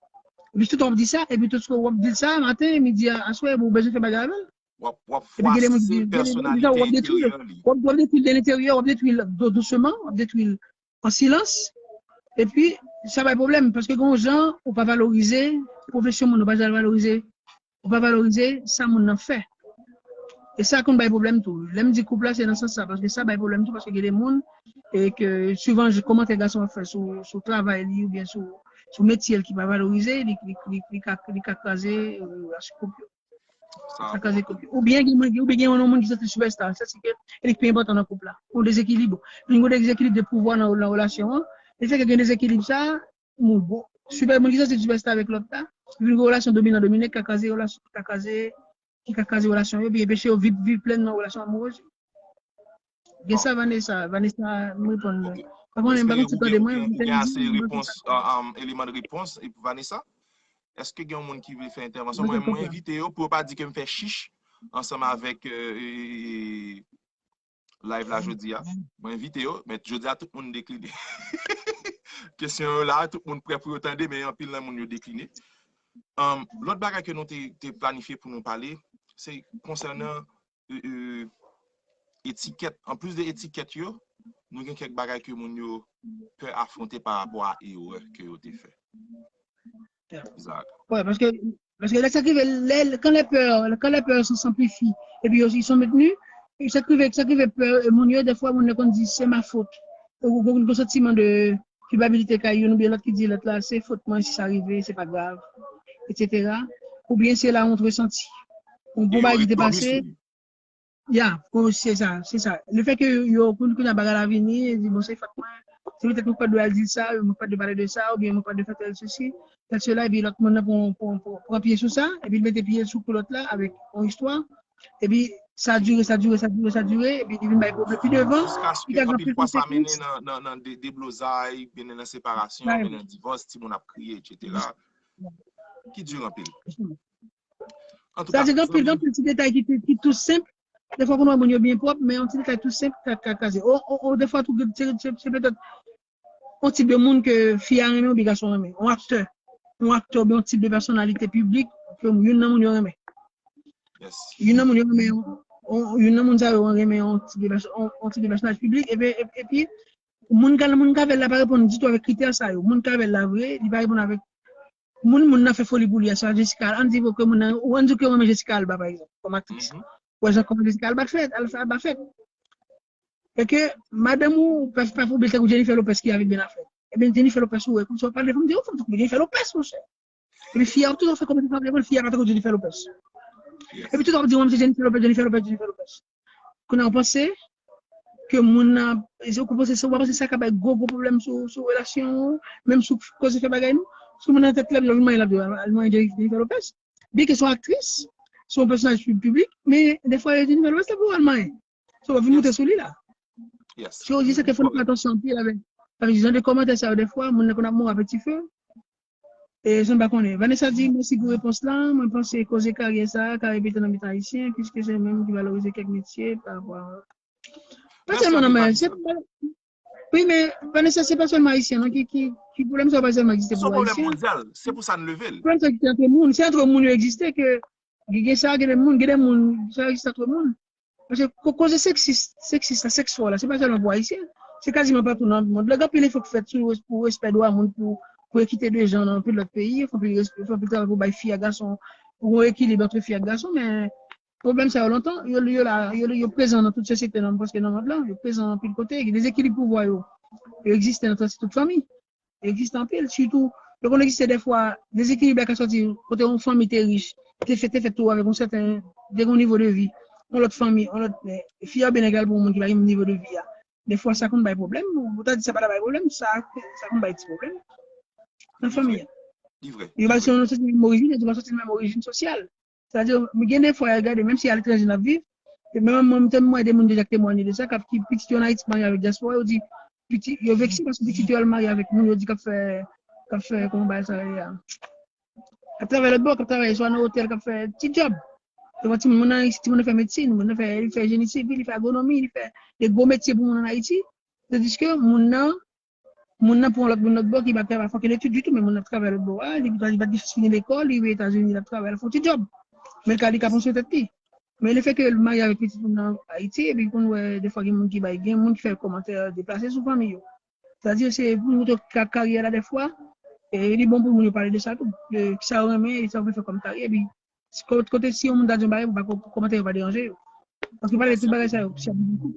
epi tout w ap di sa, epi tout w ap di sa, maten, midi, aswè, ou bezwen fè bagay avè l. W ap, w ap fwase pèsonalite enteryè li. W ap, w ap detwi l de lenteryè, w ap detwi l dou-, dousman, w ap detwi l an silans. Epi, sa bay pwoblèm, paske gen yon jan ou pa valorize pwofesyon moun, ou pa jan valorize ou pa valorize sa moun nan fè. E sa konn bay pwoblèm tou. Lè m di koup la, se nan sans sa, paske sa bay pwoblèm tou, paske gen de moun, e ke souvan, kòmantè gason ap fè sou, sou travay li, oubyen sou, sou metye l ki pa valorize, li, li, li, li ka, li ka kraze, euh, koup yo. Sa kraze koup yo. Oubyen gen moun, oubyen gen yon moun ki santi sipèsta, sa se ke, e li ki pi enpòtan nan koup la. Yon dezekilib. Yon dezekilib de pouvwa nan, nan relasyon an. E fè ke gen dezekilib sa, moun, bon, sipè, moun ki santi sipèsta avèk lòt la, vin gen relasyon dominan domine, ki ka kraze relasyon, ki ka kraze, ki ka kraze relasyon yo, epi anpeche yo viv, viv plènman relasyon amourèz yo. Gen sa, Vanessa, Vanessa, m reponn mwen. Pa konnen, m pa konn si tande mwen, ou gen ase repons, eleman de repons, e pou Vanessa? Èske gen yon moun ki vle fè entèvansyon? Mwen, mwen envite yo pou yo pa di ke m fè chich ansanm avèk, euh, live la jodi a. Mwen envite yo, men jodi a tout moun dekline. Kesyon yo la, tout moun prè pou yo tande, men anpil nan moun yo dekline. Um, lòt bagay ke nou te, te planifye pou nou pale, se konsènan, euh, euh, etikèt. Anplis de etikèt yo, nou gen kèk bagay ke moun yo pè afwonte pa rapò a erè ke yo te fè. Zak. Wè, paske, paske lè sa k rive, lè, quand les peurs, quand les peurs sont amplifiées, epi yo, ils sont maintenus, e sa k rive, sa k rive pè, e moun yo, dèfwa, moun yo konn di, c'est ma faute. Ou, ou, ou, ou santiman de kilpabilite kay youn oubyen lòt ki di lòt la, se fòt mwen si sa rive, se pa grav, etsetera. Oubyen se la honte ressentie. Yon bon bagay ki te pase, Ya, bon, se sa, se sa. Le fè ke yo, kounye a bagay la vini, e di, bon, se fòt mwen, se petèt mwen pa t dwe al di sa, mwen pa t dwe pale de sa, oubyen mwen pa t dwe fè tèl sesi, tèl sela, epi lòt moun nan pran, pran, pran, pran pye sou sa, epi l mete pye l sou kou lòt la avèk yon istwa, epi sa dire, sa dire, sa dire, sa dire, epi li vin bay pwoblèm pi devan, li ka gen plis konsekans. Anpil fwa sa mennen nan, nan, nan de-, deblozay, mennen nan separasyon, mennen nan divòs, timoun ap kriye, etsetera. Ki di anpil. Sa di gen anpil, gen anpil ti detay ki, ki, ki tou senp. Defwa, kounye a moun yo byen pwòp, men yon ti detay tou senp ka, ka kraze. O, o, o, defwa, tou, se, se, se petèt yon tip de moun ke fi a renmen oubyen gason renmen. Yon aktè. Yon aktè oubyen yon tip de pèsonalite piblik ke youn nan moun yo renmen. Youn nan moun yo renmen, yon, yon, youn nan moun sa yo renmen yon tip de pèso-, yon, yon tip de pèsonaj piblik, epi, epi, epi, moun ka, moun ka avè l la pa reponn ditou avèk kritè sa yo. Moun ka avè l la vre, li pa reponn avèk moun, moun nan fè foli pou li a, sa Jessica, ann di ke moun nan, ou ann di ke ou renmen Jessica Alba, pa egzanp, kòm aktris. Ou wè jan kòman Jessica Alba fèt, Alba fèt. E ke madanm ou pa, pa pou bèl tankou Jennifer Lopez ki avèk Ben Affleck. Ebyen, Jennifer Lopez ou wè, kòmsi w ap pale de fanm, di, oh, fanm tankou Jennifer Lopez, monchè. Epi fi a ap toujou fè kòmsi fanm, fi a pa tankou Jennifer Lopez. Epi tout ap di, oh, se Jennifer Lopez, Jennifer Lopez, Jennifer Lopez. Kounye a, ou panse ke moun nan, e se ou panse, se ou pa panse sa ka bay gwo, gwo pwoblèm sou, sou relasyon ou, menm sou koze fè bagay nou? Si moun nan tèt lè, l ap manyen, l ap di, al manyen Jennifer Lopez. Byen ke se yon aktris, se yon pèsonaj pib-, piblik, men defwa, Jennifer Lopez la pou al manyen. Se w ap vin moute sou li la. Yes. Yo di se ke fò nou fè atansyon anpil avèk, avèk jan de kòmantè sa yo dèfwa, moun nan konn ap mouri a peti fe. E sa n pa konnen. Vanessa di, mèsi pou repons la. Mwen panse koze karyè sa a ka repete nan mitan ayisyen, piske se yo menm ki valorize kèk metye pa rapò a. Pa sèlman nan men, se pa, wi, men Vanessa, se pa sèlman ayisyen, non, ki, ki, ki pwoblèm sa yo pa sèlman egziste pou ayisyen. Se yon pwoblèm mondyal, se pou sa n leve l. Pwoblèm sa egziste antre moun, se antre moun yo egziste ke gen, gen sa, gen de moun, gen de moun, sa egziste antre moun. Paske ko-, koze seksis, seksis la, sèks fò la, se pa sèlman pou ayisyen. Se kaziman patou nan mond lan. Gen anpil efò k fèt sou, pou respè dwa moun, pou, pou ekite de jan nan anpil lòt peyi. Fè anpil respè, fè anpil travay pou bay fi ak gason, pou yon ekilib antre fi ak gason, men pwoblèm sa yo lontan, yo, yo la, yo, yo prezan nan tout sosyete nan, prèske nan mond lan, yo prezan anpil kote, gen dezekilib pouvwa yo, yo egziste nan prèske tout fanmi. Egziste anpil, sitou, yo konn egziste dèfwa, dezekilib la ka sòti kote yon fanmi te rich, te fèt, te fèt tou avèk yon sèten, te gen yon nivo de vi, yon lòt fanmi, yon lòt, eh, fi a oubyen nèg la pou yon moun ki pa gen nivo de vi a. Dèfwa, sa konn bay pwoblèm, ou ta di sa pa ta bay pwoblèm, sa, sa konn bay ti pwoblèm nan fanmi a. Li vre. Yo pa sòti nan menm orijin, yo pa sòti nan menm orijin sosyal. Sa di, gen de fwa, gade, menm si aletranje n ap viv, e menm mwen, mwen, mwen, de moun deja ki temwanye de sa, k ap ki pitit yo an Ayiti marye avèk dyaspora, yo di, pitit, yo vekse paske pitit yo al marye avèk moun, yo di k ap fè, k ap fè, kòman bagay sa ye a? K ap travay lòt bò, k ap travay swa nan otèl, k ap fè ti djòb. Yo pran timoun, moun nan Ayiti, timoun nan fè medsin, moun nan fè, li fè jeni sivil, li fè agronomi, li fè de gwo metye pou moun an Ayiti. Tandiske moun nan, moun nan pran lòt moun lòt bò ki pa t fè, pa fè okenn etid ditou, men moun nan ap travay lòt bò a, li, li pa t gen chans fini lekòl, li rive Etazini, l ap travay, l ap fè yon ti djòb. Men l ka, li ka pran swen tèt li. Men lefètke l marye avèk pitit moun nan Ayiti, epi konn wè, defwa gen moun ki bay, gen moun ki fè kòmantè deplase sou fanmi yo. Sa di se pou nou ka karyè la defwa, e li bon pou moun yo pale de sa tou, de sa yo renmen, e sa yo vle fè kòm karyè, epi si kote, kote si yon moun ta di yon bagay, pou pa kò-, kòmantè yo pa deranje yo. Paske pale tout bagay sa yo, se ap vin kou.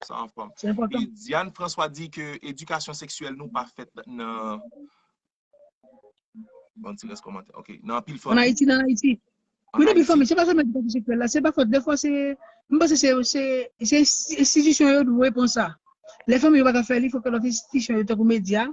Sa anfòm. Se enpòtan. E Diane François di ke edikasyon seksyèl nou pa fèt nan, bon, ti rès kòmantè. Ok, nan anpil fanmi. An Ayiti, nan Ayiti. Wi, depi fanmi, se pa sèlman edikasyon seksyèl la, se pa fòt. Defwa, se, m panse se, se, se ensti-, enstitisyon yo dwe pran sa. Lè fanmi yo pa ka fè li, fòk lòt enstitisyon yo, tankou medya,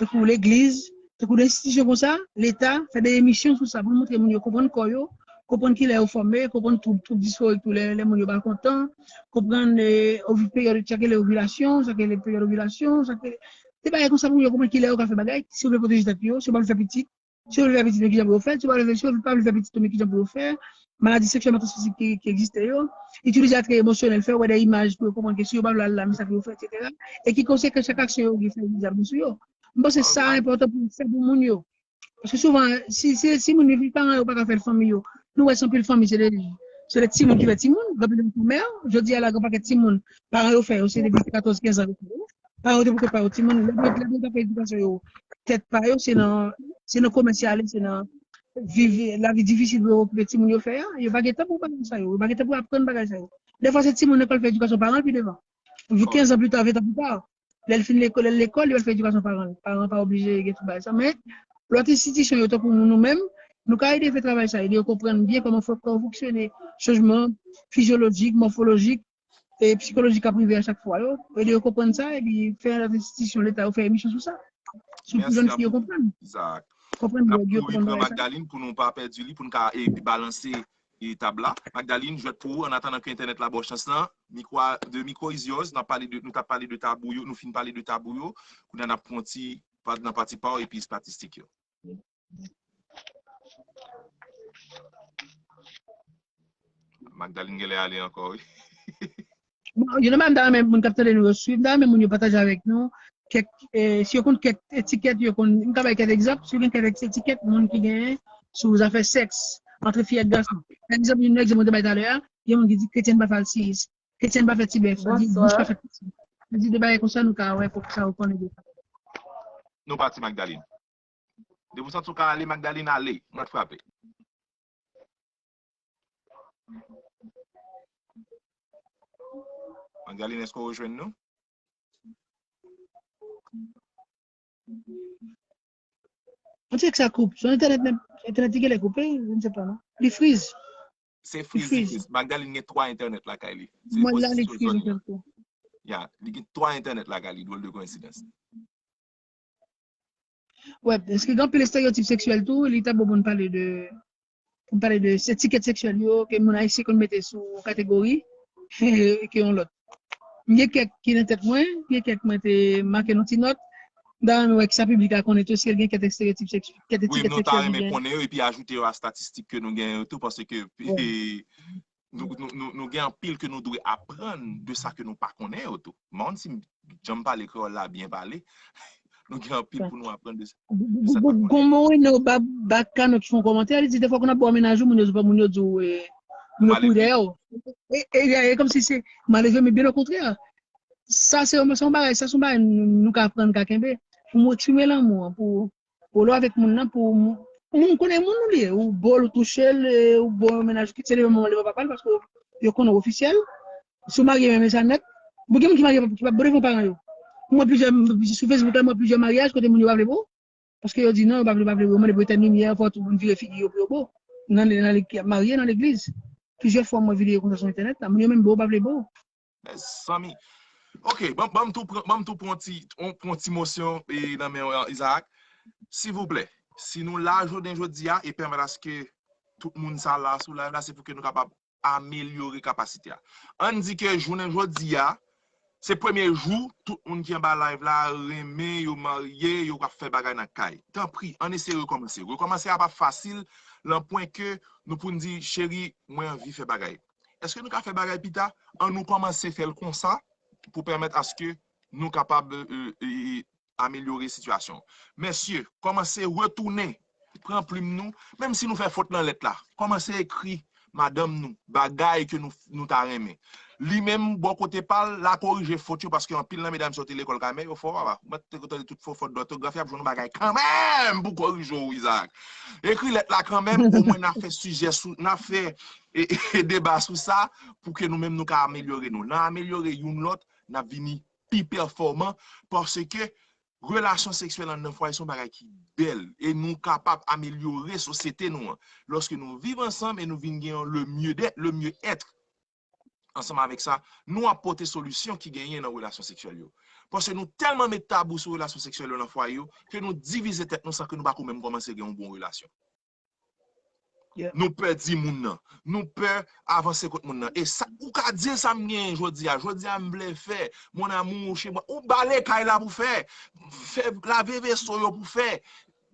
tankou legliz, tankou de enstitisyon konsa, Leta, fè de emisyon sou sa, pou l montre moun yo konprann kò yo, konprann kilè yo fòme, konprann twoub, twoub disforik tou lè, lè moun yo pa kontan, konprann, eh, ovi-, peryòd, sa k rele ovilasyon, sa k rele peryòd ovilasyon, sa k rele, de bagay konsa pou moun yo konprann kilè yo ka fè bagay, si yo vle pwoteje tèt yo, si yo pa vle fè pitit, si yo vle fè pitit, men kijan pou yo fè, si yo pa vle, si yo pa vle fè pitit, men kijan pou yo fè, maladi seksyèlman transmisib ki, ki egziste yo, itilize atrè emosyonèl, fè yo wè de imaj pou yo konprann ke si yo pa vle al la, men sa pou yo fè, etsetera. E ki konsekans chak aksyon yo gen fè imedyaman sou yo. M panse sa enpòtan pou fè pou moun yo. Paske souvan, si, si, si moun yo, paran yo pa ka fè l fanmi yo, nou wè se anpil fanmi, se de, se de timoun ki fè timoun, gen anpil fanmi, jodi a la, gen pakèt timoun, paran yo fè yo, se depi katòz, kenz an yo fè yo. Paran yo te pote pa yo timoun, lè yo, lè yo pa fè edikasyon yo, tèt pa yo, se nan, se nan komès y ale, se nan viv, lavi difisil pou yo okipe timoun yo fè a, yo pa gen tan pou bagay sa yo, yo pa gen tan pou aprann bagay sa yo. Defwa, se timoun lekòl fè edikasyon paran l pi devan. Kenz an pita, ven an pita. Lè l fin lekòl, lè l lekòl, li pral fè edikasyon paran l. Paran pa oblije gen tout bagay sa. Men, lòt enstitisyon yo, tankou nou menm, nou ka ede fè travay sa, ede yo konprann byen kòman fò kò fonksyone, chanjman fizyolojik, mòfolojik, e sikolojik k ap rive a chak fwa yo. Ede yo konprann sa, epi fè lòt enstitisyon Leta yo fè emisyon sou sa. Sou pou jèn fi yo konprann. Konprann dwòg yo, konprann bagay sa. N ap kouri pran Magdalene pou nou pa pèdi li, pou n ka, e, balanse e, tab la. Magdalene, jwèt pou ou, annatandan ke entènèt la ba w chans lan. Mikwo a, the micro is yours. N ap pale de, nou t ap pale de tabou yo, nou fin pale de tabou yo. Kounye a n ap pran ti pa-, nan pati pa w epi estatistik yo. Magdalene genlè ale ankò, wi. Bon, you know, m ta renmen moun k ap tande nou yo swiv, m ta renmen moun yo pataje avèk nou kèk, eh, si yo konn kèk etikèt, yo konn, m ka bay kèk egzanp, si yo gen kèk etiket moun ki genyen sou zafè sèks antre fi ak gason. Pa egzanp, yon egzanp mwen te bay talè a, gen moun ki di kretyen pa fè alsiyis, kretyen pa fè tibèf, sa di bouch pa fè piti. Sa di de bagay konsa nou ka wè pou sa yo konnen de sa. Nou pati, Magdalene. Depi w santi w ka ale, Magdalene, ale. Mwen frape. Angeline, èske w rejwenn nou? On dirait que ça coupe. Son internet, internet li genlè koupe, je ne sais pas, non? Li friz. Se friz, li friz. Magdalene gen twa internet lakay li. Mwen la, li friz. Ya, li gen twa internet lakay li, drôle de coïncidence. Wè, paske gen anpil estereyotip seksyèl tou, li ta bon pou n pale de, pou n pale de etikèt seksyèl yo, ke moun ayisyen konn mete sou kategori, ke yon lòt. M gen kèk ki nan tèt mwen, gen kèk mwen te make nan ti nòt. M ta renmen wè kisa piblik la konnen tou, si l gen kèk estereotip sèks-, kèk Wi, etikèt nou ta seksyèl li renmen gen. Konnen yo epi ajoute yo a statistik ke nou genyen yo tou, paske Bon. nou, nou, nou, nou gen anpil ke nou dwe aprann de sa ke nou pa konnen yo tou. M pa konn si m janm pale kreyòl la byen pale. Nou gen anpil pou nou aprann de sa. Gon mo Rene Baka nou ki fè yon kòmantè, li di defwa kon ap ba w mennaj ou, moun yo di w, moun yo di w, eh, moun yo kouri dèyè w. E, e, e, e kòmsi se malelve, men byen okontrè. Sa se yon, se yon bagay, sa se yon bagay nou, nou ka aprann, ka kenbe. Pou motive lanmou an, pou, pou lè w avèk moun nan, pou moun, moun konnen moun ou li ye, ou bo l, ou touche l, eh, ou bo yon mennaj, kit se li menm manman li, papa l, paske yo konnen w ofisyèl. Si w marye, men men sa nèt. Bon, gen moun ki marye, ki p ap bo devan paran yo. Mwen plizyè, sou Facebook la, mwen plizyè maryaj kote moun yo pa vle bo. Paske yo di non, yo pa vle, pa vle bo. Yo mande pou etèn limyè, fò tout moun vire figi yo pou yo bo. Nan, nan, nan ki ap marye nan legliz. Plizyè fwa mwen videyo konsa sou entènèt la. Moun yo menm bo, yo pa vle bo. Mezanmi. Ok, ban, ban m tou pran, ban m tou pran ti, on, pran ti mosyon e nan men Isaac. Silvouplè, si nou la jounen jodi a e pèmèt aske tout moun sa la sou live la, se pou ke nou kapab amelyore kapasite a. Ann di ke jounen jodi a, se premye jou tout moun ki anba live la renmen, yo marye, yo ap fè bagay nan kay. Tanpri, ann eseye rekòmanse. Rekòmanse a p ap fasil, nan pwen ke nou pou n di, cheri, mwen anvi fè bagay. Èske nou ka fè bagay pita? Ann nou kòmanse fè l konsa pou pèmèt aske nou kapab, euh, euh, amelyore sitiyasyon. Mesye, kòmanse retounen pran plim nou, menm si nou fè fot nan lèt la, kòmanse ekri madanm nou bagay ke nou, nou ta renmen. Li menm, bò kote pa l, l a korije fot yo, paske anpil nan medam sa yo te lekòl Kamè, yo fò, papa. Ou mèt te tande tout fo fot dòtografi, y ap jwenn yon bagay kanmenm pou korije w, Isaac. Ekri lèt la kanmenm, omwen n a fè sijè sou, n a fè e, e, deba sou sa, pou ke nou menm nou ka amelyore nou. Nan amelyore youn lòt, n ap vini pi pèfòman, paske relasyon seksyèl anndan fwaye se yon bagay ki bèl, e nou kapab amelyore sosyete nou an. Lòske nou viv ansanm e nou vin gen le mieux d'être, le mieux-être, ansanm avèk sa, nou ap pote solisyon ki genyen nan relasyon seksyèl yo. Paske nou tèlman met tabou sou relasyon seksyèl yo nan fwaye yo, ke nou divize tèt nou san ke nou pa ko menm kòmanse gen yon bon relasyon. Nou pè di moun nan. Nou pè avanse kot moun nan. E sa, ou ka di l sa m genyen jodi a. Jodi a m vle fè. Mon amour, chez moi. Ou bale kay la pou fè. Fè lave veso yo pou fè.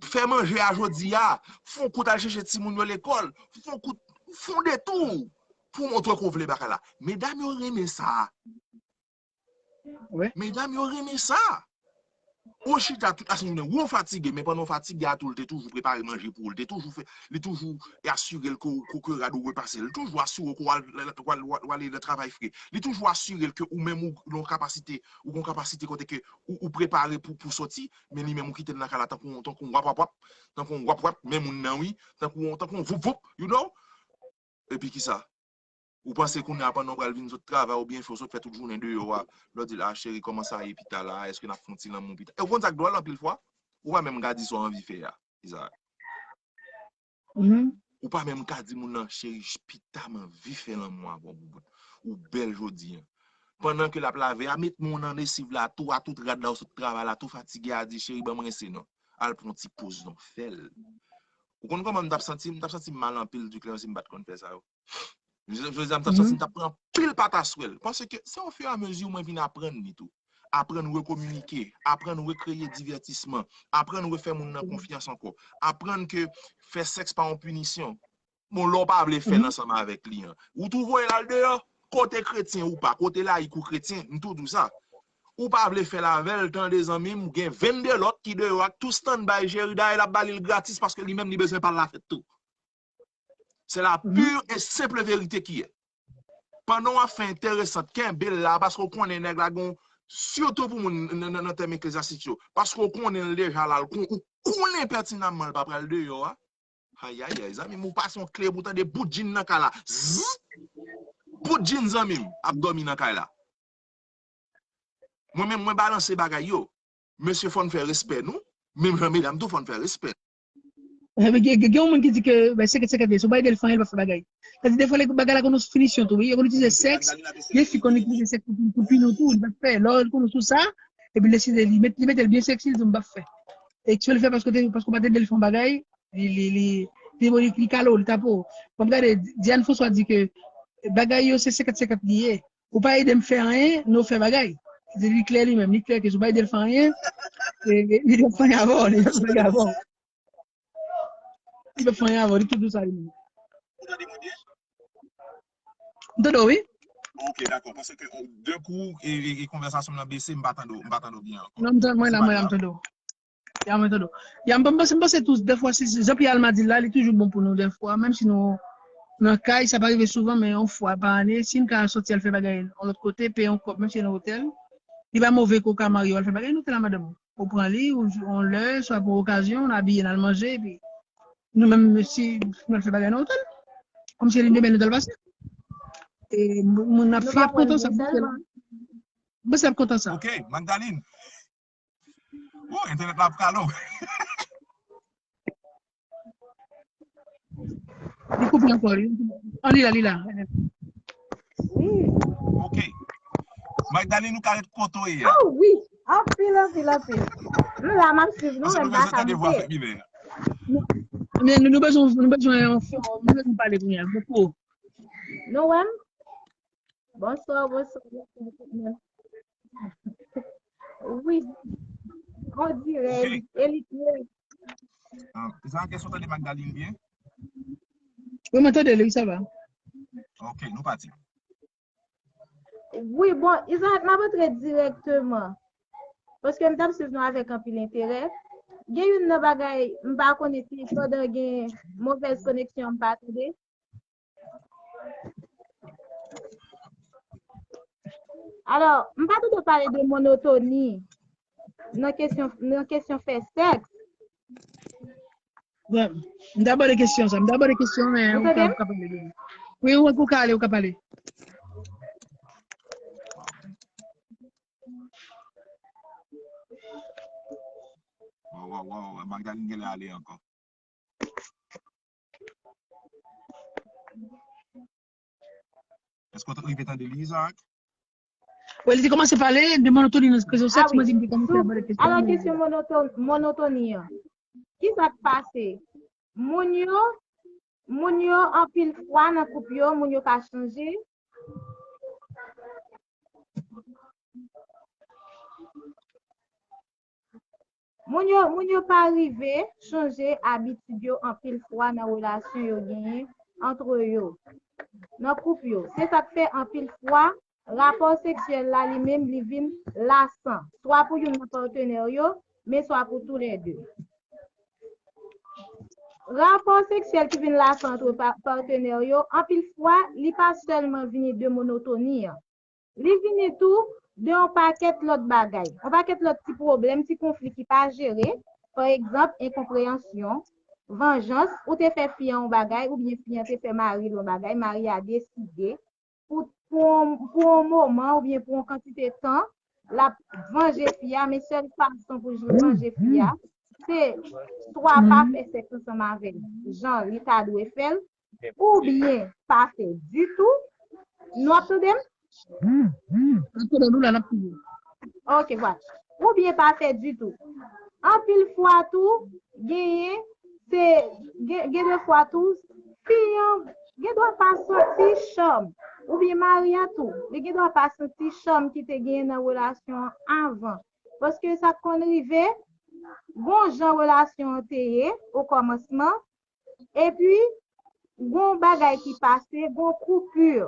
Fè manje a jodi a. Fon kout al chèche timoun yo lekòl. Fon kout, fon detou pou montre ke w vle bagay la. Medam yo renmen sa. Medam yo renmen sa. Ou chita tout lasent jounen, ou fatige, men pandan w fatige a tou, li te toujou prepare manje pou ou, li te toujou fè, li toujou asire l ke, ke, ke rad ou repase, li toujou asire w ke w al, w al, w al, w al ale nan travay fre. Li toujou asire l ke ou menm ou nan yon kapasite, ou gon kapasite kote ke ou, ou prepare pou, pou soti, men li menm ou kite l nan kay la tankou, tankou wap wap wap, tankou wap wap, men moun nan wi, tankou, tankou voup voup, you know? Epi kisa? Ou panse kounye a pandan w pral vin sot travay oubyen fè w sot fè tout jounen deyò a, lè w di l, a cheri, kòman sa ye pita la, èske n ap fè yon ti lanmou pita? E w konn sa k dwòl anpil fwa? Ou pa menm ka di sa w anvi fè a, Isaac. Ou pa menm ka di moun nan, cheri, pita m anvi fè lanmou avè w boubout. Ou bèl jodi a. Pandan ke l ap lave a, met men w nan lesiv la tou, a tout rad la, ou sot travay la, tou fatige a, di, cheri, ban m rense non. Al pran yon ti poz non, fè l. Ou konn kòman m t ap santi m? M t ap santi m mal anpil, Duclair, si m pa t konn fè sa yo. Jodi a m t ap santi m t ap pran anpil pataswèl. Paske se ofiramezi mwen vin aprann li tou. Aprann rekominike, aprann rekreye divètisman, aprann refè moun nan konfyans ankò, aprann ke fè sèks pa yon pinisyon. Bon, lè w pa vle fè l ansanm avèk li an, ou tou voye l al deyò, kote kretyen ou pa, kote layik ou kretyen, m tou di w sa. Ou pa vle fè l avè l, tande zanmi m, gen vennde lòt ki deyò ak tou standby, cheri, dayè l ap ba li l gratis paske li menm li bezwen pa l la fèt tou. Se la pure et simple vérité ki ye. Pandan w ap fè enteresant, kenbe l la, paske w konnen nèg la gon, sitou pou moun nan, nan, nan tèm eklezyastik yo, paske w konnen l deja la, l kon, ou konnen pètinamman l pa pral deyò a. Ayayay, zanmi m, ou pase yon kle pou tande bout djin nan kay la. Zzz! Bout djin, zanmi m, ap dòmi nan kay la. Mwen menm, mwen balanse bagay yo. Mesye, fò n fè respè nou. Menm jan medam tou, fò n fè respè. Gen, gen, gen yon moun ki di ke, ben, senkant senkant li ye. Si w bay de l fanyen, l p ap fè bagay. Sa di defwa, bagay la konn yon finisyon tou, wi. Yo konn itilize sèks, gen fi konn itilize sèks pou, pou pini w tou, li p ap fè. Lè l konn sou sa, epi l deside, li met, li mete l byen seksi, li di, m p ap fè. E si w fè paske w te, paske w pa te de l fè yon bagay, li, li, li, li, li, li kale w, li tape w. Bon, gade, Diane François di ke bagay yo se senkant senkant li ye. Ou pa ede m fè anyen, nou fè bagay. Se li klè li menm, li klè ke si w pa ede l fè anyen, e, li p ap fè anyen avè w, li p ap fè anyen avè w. Li p ap fè anyen avè w, li tou dou sa li menm. Ou tande mwen byen? M tande w, wi. Ok, dakò, paske, o, de kou, e, e, e konvèsasyon m nan bese, m pa tande w, m pa tande w byen ankò. Non, m tande, mwen la, mwen la, m tande w. Ya, mwen tande w. Ya, m, m panse, m panse tou, dèfwa, si, si Jean Pierre Alma di l la, li toujou bon pou nou, dèfwa, menm si nou nan kay, sa pa rive souvan, men yon fwa pa ane, si n ka sòti al fè bagay yon lòt kote, peye yon kòb, menm si se nan otèl, li pa move ke w ka marye w al fè bagay nan otèl a madanm ou. Ou pran li, ou, yon lè, swa pou okazyon, n abiye, n al manje, epi nou menm, si nou al fè bagay nan otèl, kòmsi li demen nou t al pase. E moun ap fi ap kontan sa, m panse l ap kontan sa. Ok, Magdalene. Oh, entènèt la ap kale w. Li koupe ankò, li. An, li la, li la. Wi. Ok. Magdalene, ou ka ret kote w ye a. Oh, wi. Anpil, anpil, anpil. Nou la, m ap swiv nou, men m pa ka moute. Men nou, nou bezwen, nou bezwen yon fò, nou bezwen pale kounye a. Bonswa. Nou wè m? Bonswa, bonswa, bonswa tout moun. Wi. On dirè, e li klè. Izaak, èske w tande Magdalene byen? Wi, mwen tande l, wi, sa va. Ok, nou pati. Wi, bon, Izaak, m ap antre dirèkteman. Paske m t ap swiv nou avèk anpil enterè. Gen youn nan bagay, m pa konnen si pandan gen movèz koneksyon, m pa tande. Alò, m pa tande w pale de monotoni nan kesyon, nan kesyon fè sèks. Bon, m t abòde kesyon sa, m t abòde kesyon, men ou ka, ou ka pale de li. Wi, ou, ou ka ale, ou ka pale. Waw, waw, waw, Magdalene genlè ale ankò. Èske w rive tande li, Izaak? Wi, li te kòmanse pale de monotoni nan kesyon sèks, mwen di m te kòmanse abòde kesyon. Alò, kesyon monotoni an. Kisa k pase? Moun yo, moun yo anpil fwa nan koup yo, moun yo pa chanje. Moun yo, moun yo pa rive chanje abitid yo anpil fwa nan relasyon yo genyen antre yo, nan koup yo. Se sa k fè anpil fwa rapò seksyèl la li menm li vin lasan, swa pou youn nan patenè yo, men swa pou toulède. Rapò seksyèl ki vin lasan antre patenè yo, anpil fwa, li pa sèlman vini de monotoni an. Li vini tou de yon pakèt lòt bagay, yon pakèt lòt ti pwoblèm, ti konfli ki pa jere, pa egzanp, enkonpreyansyon, vanjans, ou te fè fi an yon bagay, oubyen fi an te fè mari l yon bagay, mari a deside pou, pou, yon, pou yon moman oubyen pou yon kantite tan, l ap vanje fi a, men sèl fason pou l vanje fi a, se swa pa fè sèks ansanm avè l jan li ta dwe fè l, oubyen pa fè ditou. Nou ap tande m? N ap tande nou la, n ap tande. Ok, vwala. Oubyen pa fè ditou. Anpil fwa tou, genyen, se, gen, gen de fwa tou, fi an gen dwa pa santi cham, oubyen mari an tou, li gen dwa pa santi cham ki te genyen nan relasyon an avan. Paske sa konn rive, gon jan relasyon an te ye o kòmansman, epi gon bagay ki pase, gon koupi.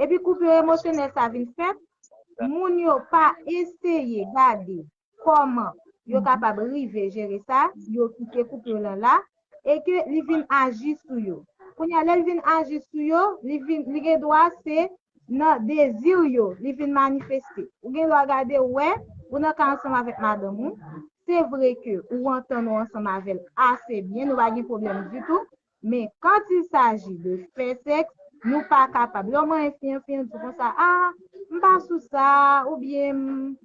Epi koupi emosyonèl sa vin fèt, moun yo pa eseye gade kòman yo kapab rive jere sa, yo kite koup yo lan la, e ke li vin aji sou yo. Kounye a, lè l vin aji sou yo, li vin, li gen dwa se nan dezi yo li vin manifeste. Ou gen dwa gade, ou wè, ou nan kay ansanm avèk madanm ou, se vre ke ou antann ou ansanm avè l ase byen, nou pa gen pwoblèm ditou, men quand il s'agit de fè sèks, nou pa kapab. Lè w manyen fi an, fi an di konsa, a, m pa sou sa, oubyen m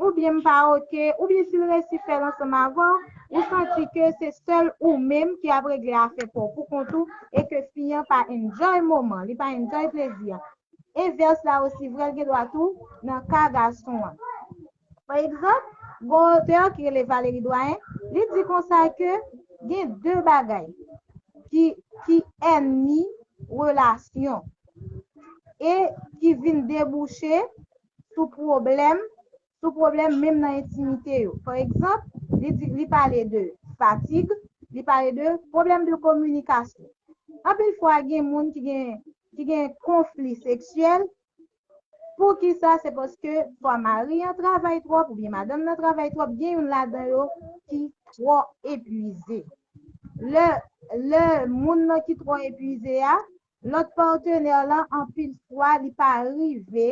oubyen m pa oke, oubyen si l resi fè l ansanm avè w, ou santi ke se sèl ou menm ki ap regle afè pa w poukont ou e ke fi an pa enjoy moman, li pa enjoy plezi a. Envès la osi vrè, l gen dwa tou nan ka gason an. Pa egzanp, gon otè ki rele Valérie Doyen, li di konsa ke gen de bagay ki, ki ènmi relasyon. e ki vin debouche sou pwoblèm, sou pwoblèm menm nan entimite yo. Pa egzanp, li di, li pale de fatig, li pale de pwoblèm de kominikasyon. Anpil fwa, gen moun ki gen, ki gen konfli seksyèl. Poukisa? Se paske swa mari an travay twòp, oubyen madanm nan travay twòp, gen youn ladan yo ki twò epuize. Lè, lè moun nan ki twò epuize a, lòt patenè lan, anpil fwa, li pa rive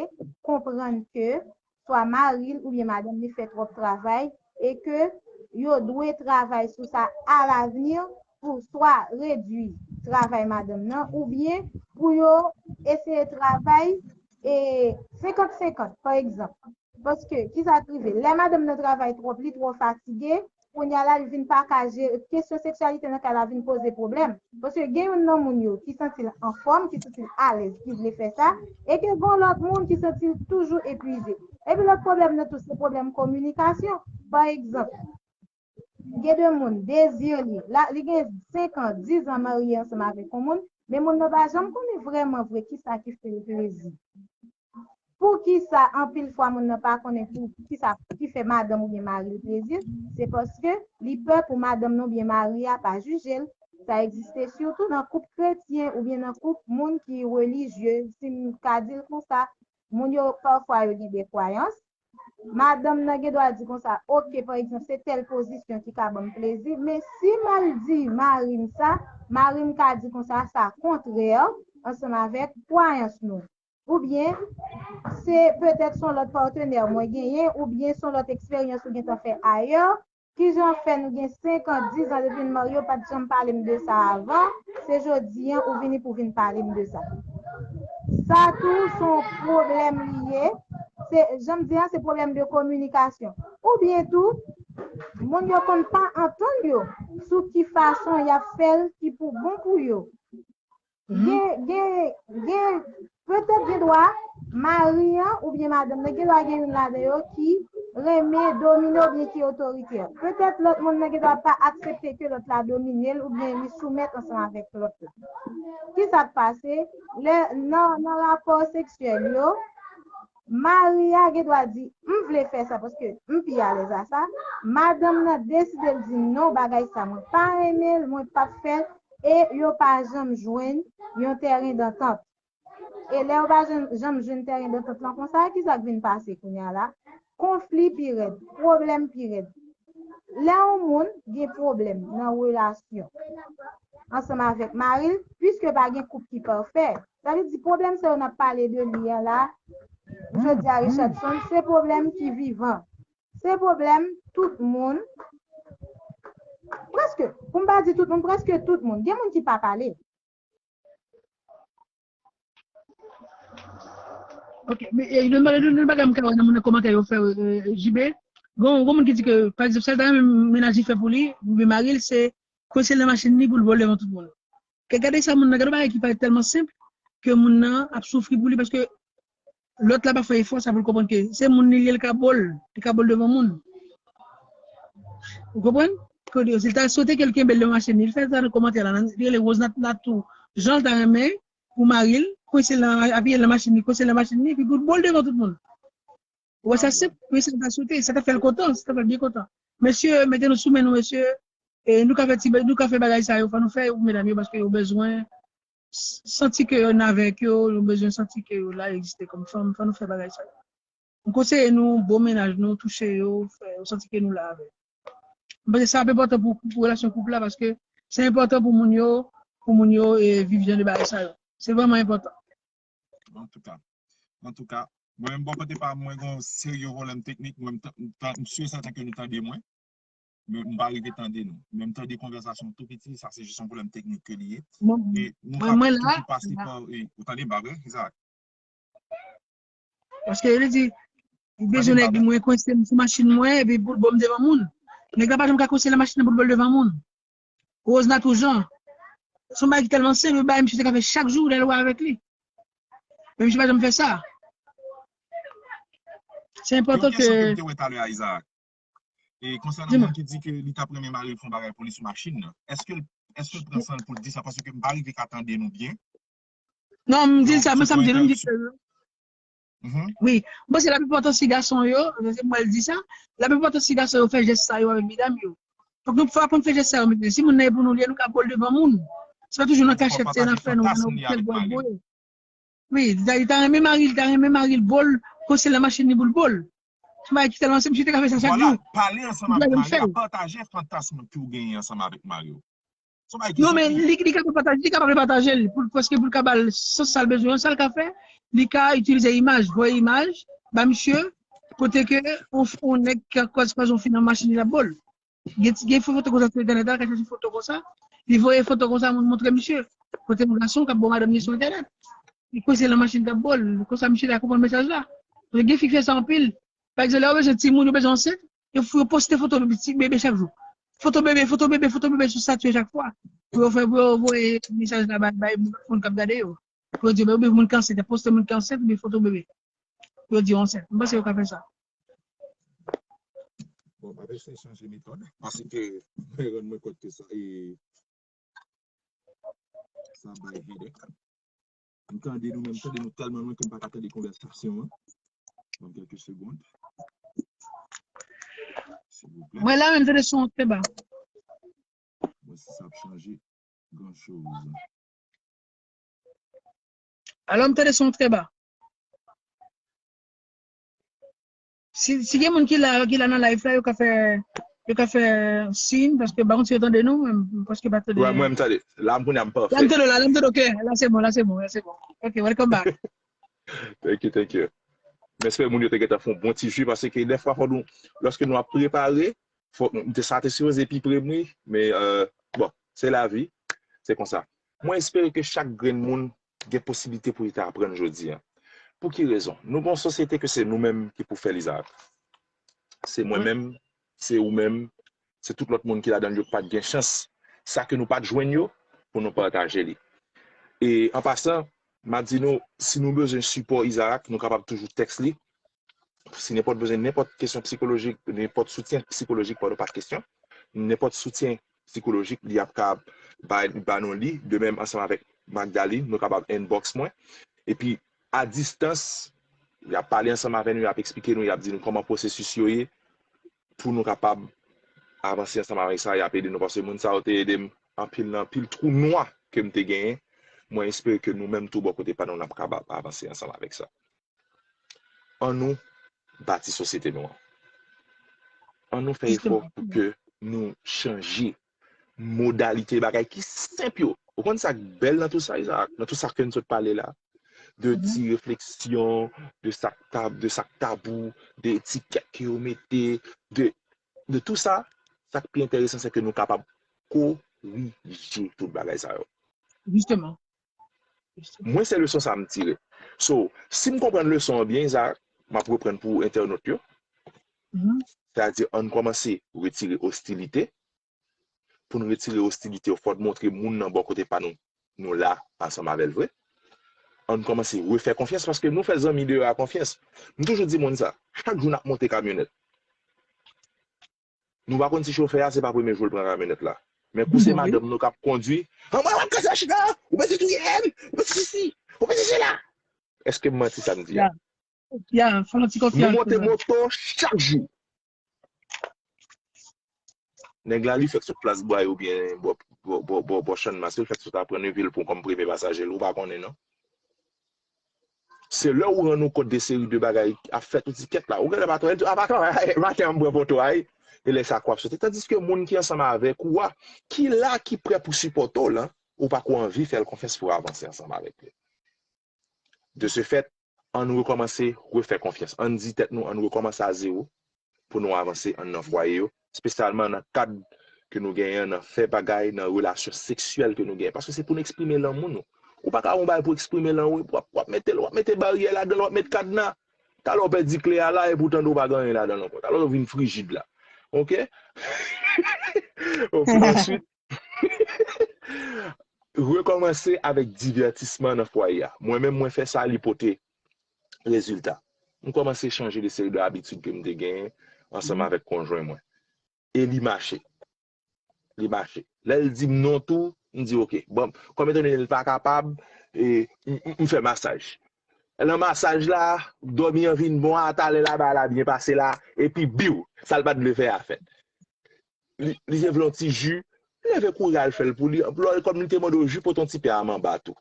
konprann ke swa mari l oubyen madanm li fè twòp travay e ke yo dwe travay sou sa alavni pou swa redui travay madanm nan oubyen pou yo eseye travay e senkant senkant, pa egzanp. Paske, kisa k rive? Lè madanm nan travay twòp, li twò fatige, kounye a la, li vin pa ka jere, kesyon seksyalite nan kay la vin poze pwoblèm. Paske gen youn nan moun yo ki santi l anfòm, ki santi l alèz, ki vle fè sa, e ke gen lòt moun ki santi l toujou epuize. Epi lòt pwoblèm nan tou, se pwoblèm kominikasyon. Pa egzanp, gen de moun, dezi li, la, li gen senk an, diz an marye ansanm avèk yon moun, men moun nan pa janm konnen vrèman vre kisa ki fè l plezi. Poukisa anpil fwa moun nan pa konnen pou kisa ki fè madanm oubyen mari l plezi? Se paske li pè pou madanm nan oubyen mari a pa jije l. Sa egziste sitou nan koup kretyen oubyen nan koup moun ki relijye, si m ka di l konsa. Moun yo, pafwa, yo gen de kwayans. Madanm nan gen dwa di konsa, "Oke, pa egzanp, se tèl pozisyon ki ka ban m plezi, men si m al di mari m sa, mari m ka di konsa, sa kontrè ansanm avèk kwayans nou." Oubyen, se petèt se yon lòt patenè mwen genyen, oubyen se yon lòt eksperyans ou gentan fè ayè. Kijan fè nou gen senk an, diz an depi n marye, ou pa t janm pale m de sa avan, se jodi a ou vini pou vin pale m de sa. Sa tou se yon pwoblèm li ye. Se, jan m di a, se pwoblèm de kominikasyon. Oubyen tou, moun yo konn pa antann yo sou ki fason y ap fè l ki pou bon pou yo. Gen, gen, gen, petèt gen dwa, mari an oubyen madanm nan gen dwa gen youn ladan yo ki renmen domine oubyen ki otoritè. Petèt lòt moun nan gen dwa pa aksepte ke lòt la domine l oubyen li soumèt ansanm avèk lòt la. Kisa k pase? Lè, nan, nan rapò seksyèl yo, mari a gen dwa di, "M vle fè sa paske m pi alèz a sa." Madanm nan deside l di, "Non, bagay sa, mwen pa renmen l, mwen p ap fè l." E yo pa janm jwenn yon tèren dantant. E lè yo pa janm, janm jwenn tèren dantant lan konsa, kisa k vin pase kounye a la? Konfli pi rèd, pwoblèm pi rèd. Lè yon moun gen pwoblèm nan relasyon ansanm avèk mari l, piske pa gen koup ki pafè, sa vle di pwoblèm sa yo n ap pale de li a la, jodi a, Richardson, se pwoblèm ki vivan. Se pwoblèm tout moun, prèske, pou m pa di tout moun, prèske tout moun. Gen moun ki pa pale. Ok, men e, youn bagay, youn bagay m ka wè nan moun nan kòmantè yo fè, e, J B, gon, gon moun ki di ke, pa egzanp, sèl bagay menm mennaj li fè pou li, oubyen mari l, se kwense l nan machin li pou l ba w l devan tout moun. Ke gade sa moun nan, gade yon bagay ki parèt tèlman senp, ke moun nan ap soufri pou li, paske lòt la pa fè efò sa pou l konprann ke se moun li ye, li ka ba w l, li ka ba w l devan moun. Ou konprann? Ke si l ta swete ke l kenbe l nan machin li, li fè sa nan kòmantè la, li rele Rose Nat, Natou, jan l ta renmen pou mari l, kwense l nan, apiye l nan machin li, kwense l nan machin li, epi pou l ba w l devan tout moun. Ou wè sa senp, men sa l ta swete, sa ta fè l kontan, sa ta fè l byen kontan. Mesye, mete nou sou men nou, mesye, e nou ka fè ti, nou ka fè bagay sa yo, fò nou fè yo pou medam yo, paske yo bezwen santi ke yo nan avèk yo, yo bezwen santi ke yo la, yo egziste kòm fanm, fò nou fè bagay sa yo. M konseye nou, bon mennaj nou, touche yo, fè yo santi ke nou la avè yo. M panse sa ap enpòtan pou, pou relasyon koup la, paske se enpòtan pou moun yo, pou moun yo e, viv jan de bagay sa yo. Se vrèman enpòtan. Antouka, antouka, mwen menm bò kote pa m, mwen gen yon serye pwoblèm teknik, mwen m si e sèten ke nou tande mwen. Men m pa rive tande nou. Men m tande konvèsasyon tou piti, sa se jis yon pwoblèm teknik ke li ye. E nou ka toujou pase pa, ou tande m pa vre, Isaac? Paske li di, li bezwen nèg li mwen kwense m sou machin mwen, epi pou l ba m devan moun. Nèg la pa janm ka kwense nan machin nan pou l ba l devan moun. Rose Natou Jean. Se yon bagay ki tèlman senp, yon bagay misye te ka fè chak jou lè l wè avèk li. Men misye pa janm fè sa. Se enpòtan ke. Yon kesyon ke m te wè talè a, Isaac. E konsènan moun ki di ke li t ap renmen mari l fè yon bagay pou li sou machin nan. Èske l, èske l pran san l pou l di sa? Paske m pa rive ka tande nou byen. Non, m di l sa, men sa m di l, m di ke wi, m panse laplipa tan si gason yo, se mwen l di sa, laplipa tan si gason yo fè jès sa yo avèk medam yo. Fòk nou fè aprann fè jès sa yo, mesye. Si moun nan e pou nou li ye, nou ka bo l devan moun. Se pa toujou nan kachèt, se nan fè nou, nan kèl bò l voye. Wi, li ta, li ta renmen mari, li ta renmen mari l bo l, konseye l nan machin li pou l bo l. Se yon bagay ki tèlman senp, si te ka fè sa chak jou. Vwala, pale ansanm avèk mari w, pataje fantasm ke w genyen ansanm avèk mari w. Non, men li, li kapab pataje, li kapab pataje l, pou, paske pou l ka ba l sans sa l bezwen an, sa l ka fè, li ka itilize imaj, voye imaj, ba misye, kote ke on, on nèg ki kwaz, kwaz on fi nan machin li ap bo l. Gen, gen foto konsa sou entènèt la, l ka chèche foto konsa, li voye foto konsa, moun montre misye, kote yon gason k ap bo madanm li sou entènèt. Li koze nan machin k ap bo l, konsa misye ta konprann mesaj la. Paske gen fi k fè sa anpil. Pa egzanp, lè yo bezwen timoun, yo bezwen ansent, yo, yo poste foto ti bebe chak jou. Foto bebe, foto bebe, foto bebe sou estati yo chak fwa. Pou yo fè, pou yo voye mesaj la bay, bay moun k ap gade yo. Pou yo di, "Bebe, moun ki ansent, poste moun ki ansent, oubyen foto bebe." Pou yo di yo ansent. M panse yo ka fè sa. Bon, m ap eseye chanje metòd, paske mwen rann mwen kont ke sa, e, sa bay headache. M tande nou, men m tande nou tèlman lwen ke m pa ka tande konvèsasyon an. Ban m kèlke segonn. Silvouplè. Mwen la menm, tande son trè ba. Mwen si sa ap chanje gran choz. Alò, m tande son trè ba. Si, si gen moun ki la, ki la nan live la, yo ka fè, yo ka fè siy, paske m pa konn si yo tande nou, men m prèske pa tande. Wè, mwen, m tande. La, m kounye a, m pafè. La, m tande, la, la, m tande, ok. La, se bon, la, se bon, la, se bon. Ok, welcome back. Thank you, thank you. M espere moun yo te gentan fè yon bon ti ji, paske dèfwa, fò nou, lòske nou ap prepare, fò, m te, sa te sipoze pi pre m, wi, men, euh, bon, se lavi, se konsa. Mwen espere ke chak grenn moun gen posiblite pou li ta aprann jodi a. Pou ki rezon? Nou gen yon sosyete ke se nou menm ki pou fè li, Isaac. Se mwen menm, se ou menm, se tout lòt moun ki ladan l yo k pa t gen chans, sa ke nou pa t jwenn yo, pou nou pataje li. E an pasan, m ap di nou, si nou bezwen sipò Isaac, nou kapab toujou tèks li. Si nenpòt bezwen, nenpòt kesyon sikolojik, nenpòt soutyen sikolojik, pardon, pa kesyon, nenpòt soutyen sikolojik, li ap ka ba, ba nou li, de menm ansanm avèk Magdalie, nou kapab inbox mwen. Epi, a distans, y ap pale ansanm avè nou, y ap eksplike nou, y ap di nou kòman pwosesis yo ye, pou nou kapab avanse ansanm avèk sa, y ap ede nou, paske moun sa yo te ede m anpil nan anpil twou nwa ke m te genyen. Mwen espere ke nou menm tou bò kote pa nou, n ap kapab avanse ansanm avèk sa. An nou bati sosyete nou an. An nou fè efò pou ke nou chanje modalite bagay ki senp yo. Ou konn sa k bèl nan tout sa, Isaac? Nan tout sa ke n sot pale la, de ti refleksyon, de sa k tab-, de sa k tabou, de etikèt ke yo mete, de, de tout sa, sa k pi enteresan, se ke nou kapab korije tout bagay sa yo. Jisteman. Mwen, se leson sa m tire. So, si m konprann leson an byen, Isaac, m ap reprann pou entènot yo. Sètadi, ann kòmanse retire ostilite. Pou n retire ostilite yo, fò n montre moun nan bò kote pa nou, nou la ansanm avè l vre. Ann kòmanse refè konfyans, paske nou fè zanmi deyò a konfyans. M toujou di moun sa, chak jou n ap monte kamyonèt. Nou pa konn si chofè a, se pa premye jou l pran kamyonèt la. Men kou se madanm nou k ap kondui, "Anmwey, w ap kase machin nan, ou bezwen touye m, ou bezwen sesi, ou bezwen sela." Èske m manti sa m di a? Ya, fè yon ti konfyans. Nou monte moto chak jou. Nèg la, li fèk sot Plas Bway oubyen bò, bò, bò, bò, bò Channmas, li fèk sot aprann Nevil pou kòm premye pasaje l, ou pa konnen non. Se lè ou rann ou kont de seri de bagay ap fèt, ou di, "Kèt la, ou genlè pa travay, a pa travay, maten an m pran poto a, e lè sa k w ap soti." Tandiske moun ki ansanm avèk ou a, ki la, ki prè pou sipòte w lan, ou pako anvi fè l konfyans pou w avanse ansanm avèk li. De ce fait, ann rekòmanse refè konfyans. Ann di tèt nou, ann rekòmanse a zewo pou nou avanse anndan fwaye yo, espesyalman nan kad ke nou genyen nan fè bagay, nan relasyon seksyèl ke nou genyen. Paske se pou n eksprime lanmou nou. Ou pa ka yon bagay pou eksprime lanmou, w ap, w ap mete, w ap mete baryè ladan l, w ap mete kadna. Talè w pèdi kle a la, epi w tande w pa gen anyen ladan l ankò. Talè w vin frijid la. Oke? Oke, answit, rekòmanse avèk divètisman nan fwaye a. Mwen menm, mwen fè sa, li pote rezilta. M kòmanse chanje de seri de abitid ke m te genyen ansanm avèk konjwen mwen. E li mache. Li mache. Lè l di m non tou, m di, "Oke, bon, kòm etandone l pa kapab, e, m, m, m fè masaj. Nan masaj la, dòmi an vin bon, a talè la, bagay la byen pase la, epi biw, sa l pa t vle fè a fèt. Li, li te vle yon ti ji, leve kouri al fè l pou li. Lò, kòm li te mande w ji, pote yon ti pè a manba tou.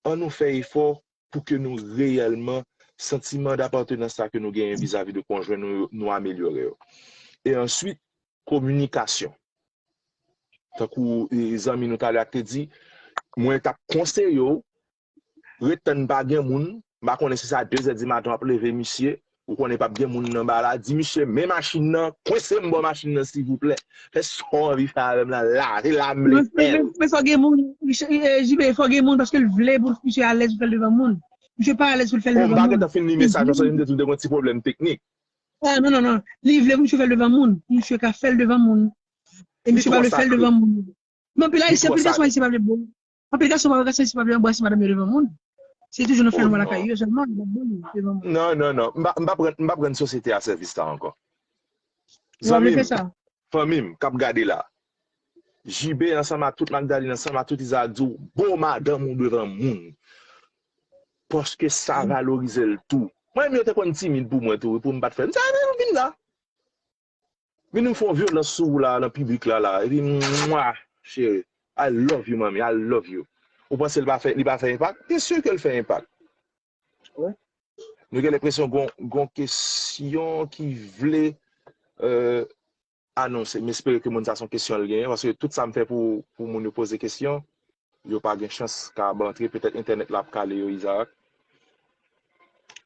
An nou fè efò pou ke nou reyèlman, santiman dapatenans sa ke nou genyen vizavi de konjwen nou, nou amelyore yo. E answit, kominikasyon. Tankou, e, zanmi nou talè a te di, mwen t ap konseye w, ret tann pa gen moun, m pa konnen si se a de zè di maten w ap leve misye, ou konnen p ap gen moun nan ba la, di misye, men machin nan, kwense m bò machin nan silvouplè. Fè sa w anvi fè avè m la, la, se la m vle fè l. Men fò gen moun, J B, fò gen moun paske l vle pou misye alèz pou fè l devan moun. Misye pa alèz pou l fè l devan moun. Oh, m pa gentan fin li mesaj la, sa vin di m te gen yon ti pwoblèm teknik. Ah, non, non, non. Li vle pou misye fè l devan moun. Misye ka fè l devan moun. E misye pa vle fè l devan moun. Men anpil Ayisyen, anpil gason Ayisyen pa vle bon. Anpil gason pa, gason Ayisyen pa vle anbrase madanm yo devan moun. Se toujou nan fè nwa lakay yo sèlman, yo pa bon devan moun. Non, non, non. M pa, m pa pran, m pa pran sosyete a sèvis sa ankò. Zanmi m, fanmi m k ap gade la. J B ansanm ak tout Magdalene, ansanm ak tout Izaak di w, bo madanm ou devan moun. Paske sa valorize l tou. Mwen menm yo te konn timid pou mwen tou, pou m pa t fè. M sa vin la. Vin m fè yon vyolans sou ou la, nan piblik la, la. Epi, mwa, cheri. I love you, manmi. I love you. Ou panse li pa fè, li pa fè enpak? Byen si ke l fè enpak. Nou gen lenpresyon gon, gon kesyon ki vle, euh, anonse. M espere ke moun sa se yon kesyon l genyen, paske tout sa m fè pou, pou moun yo poze kesyon, yo pa gen chans kab antre. Petèt entènèt la ap kale yo, Izaak.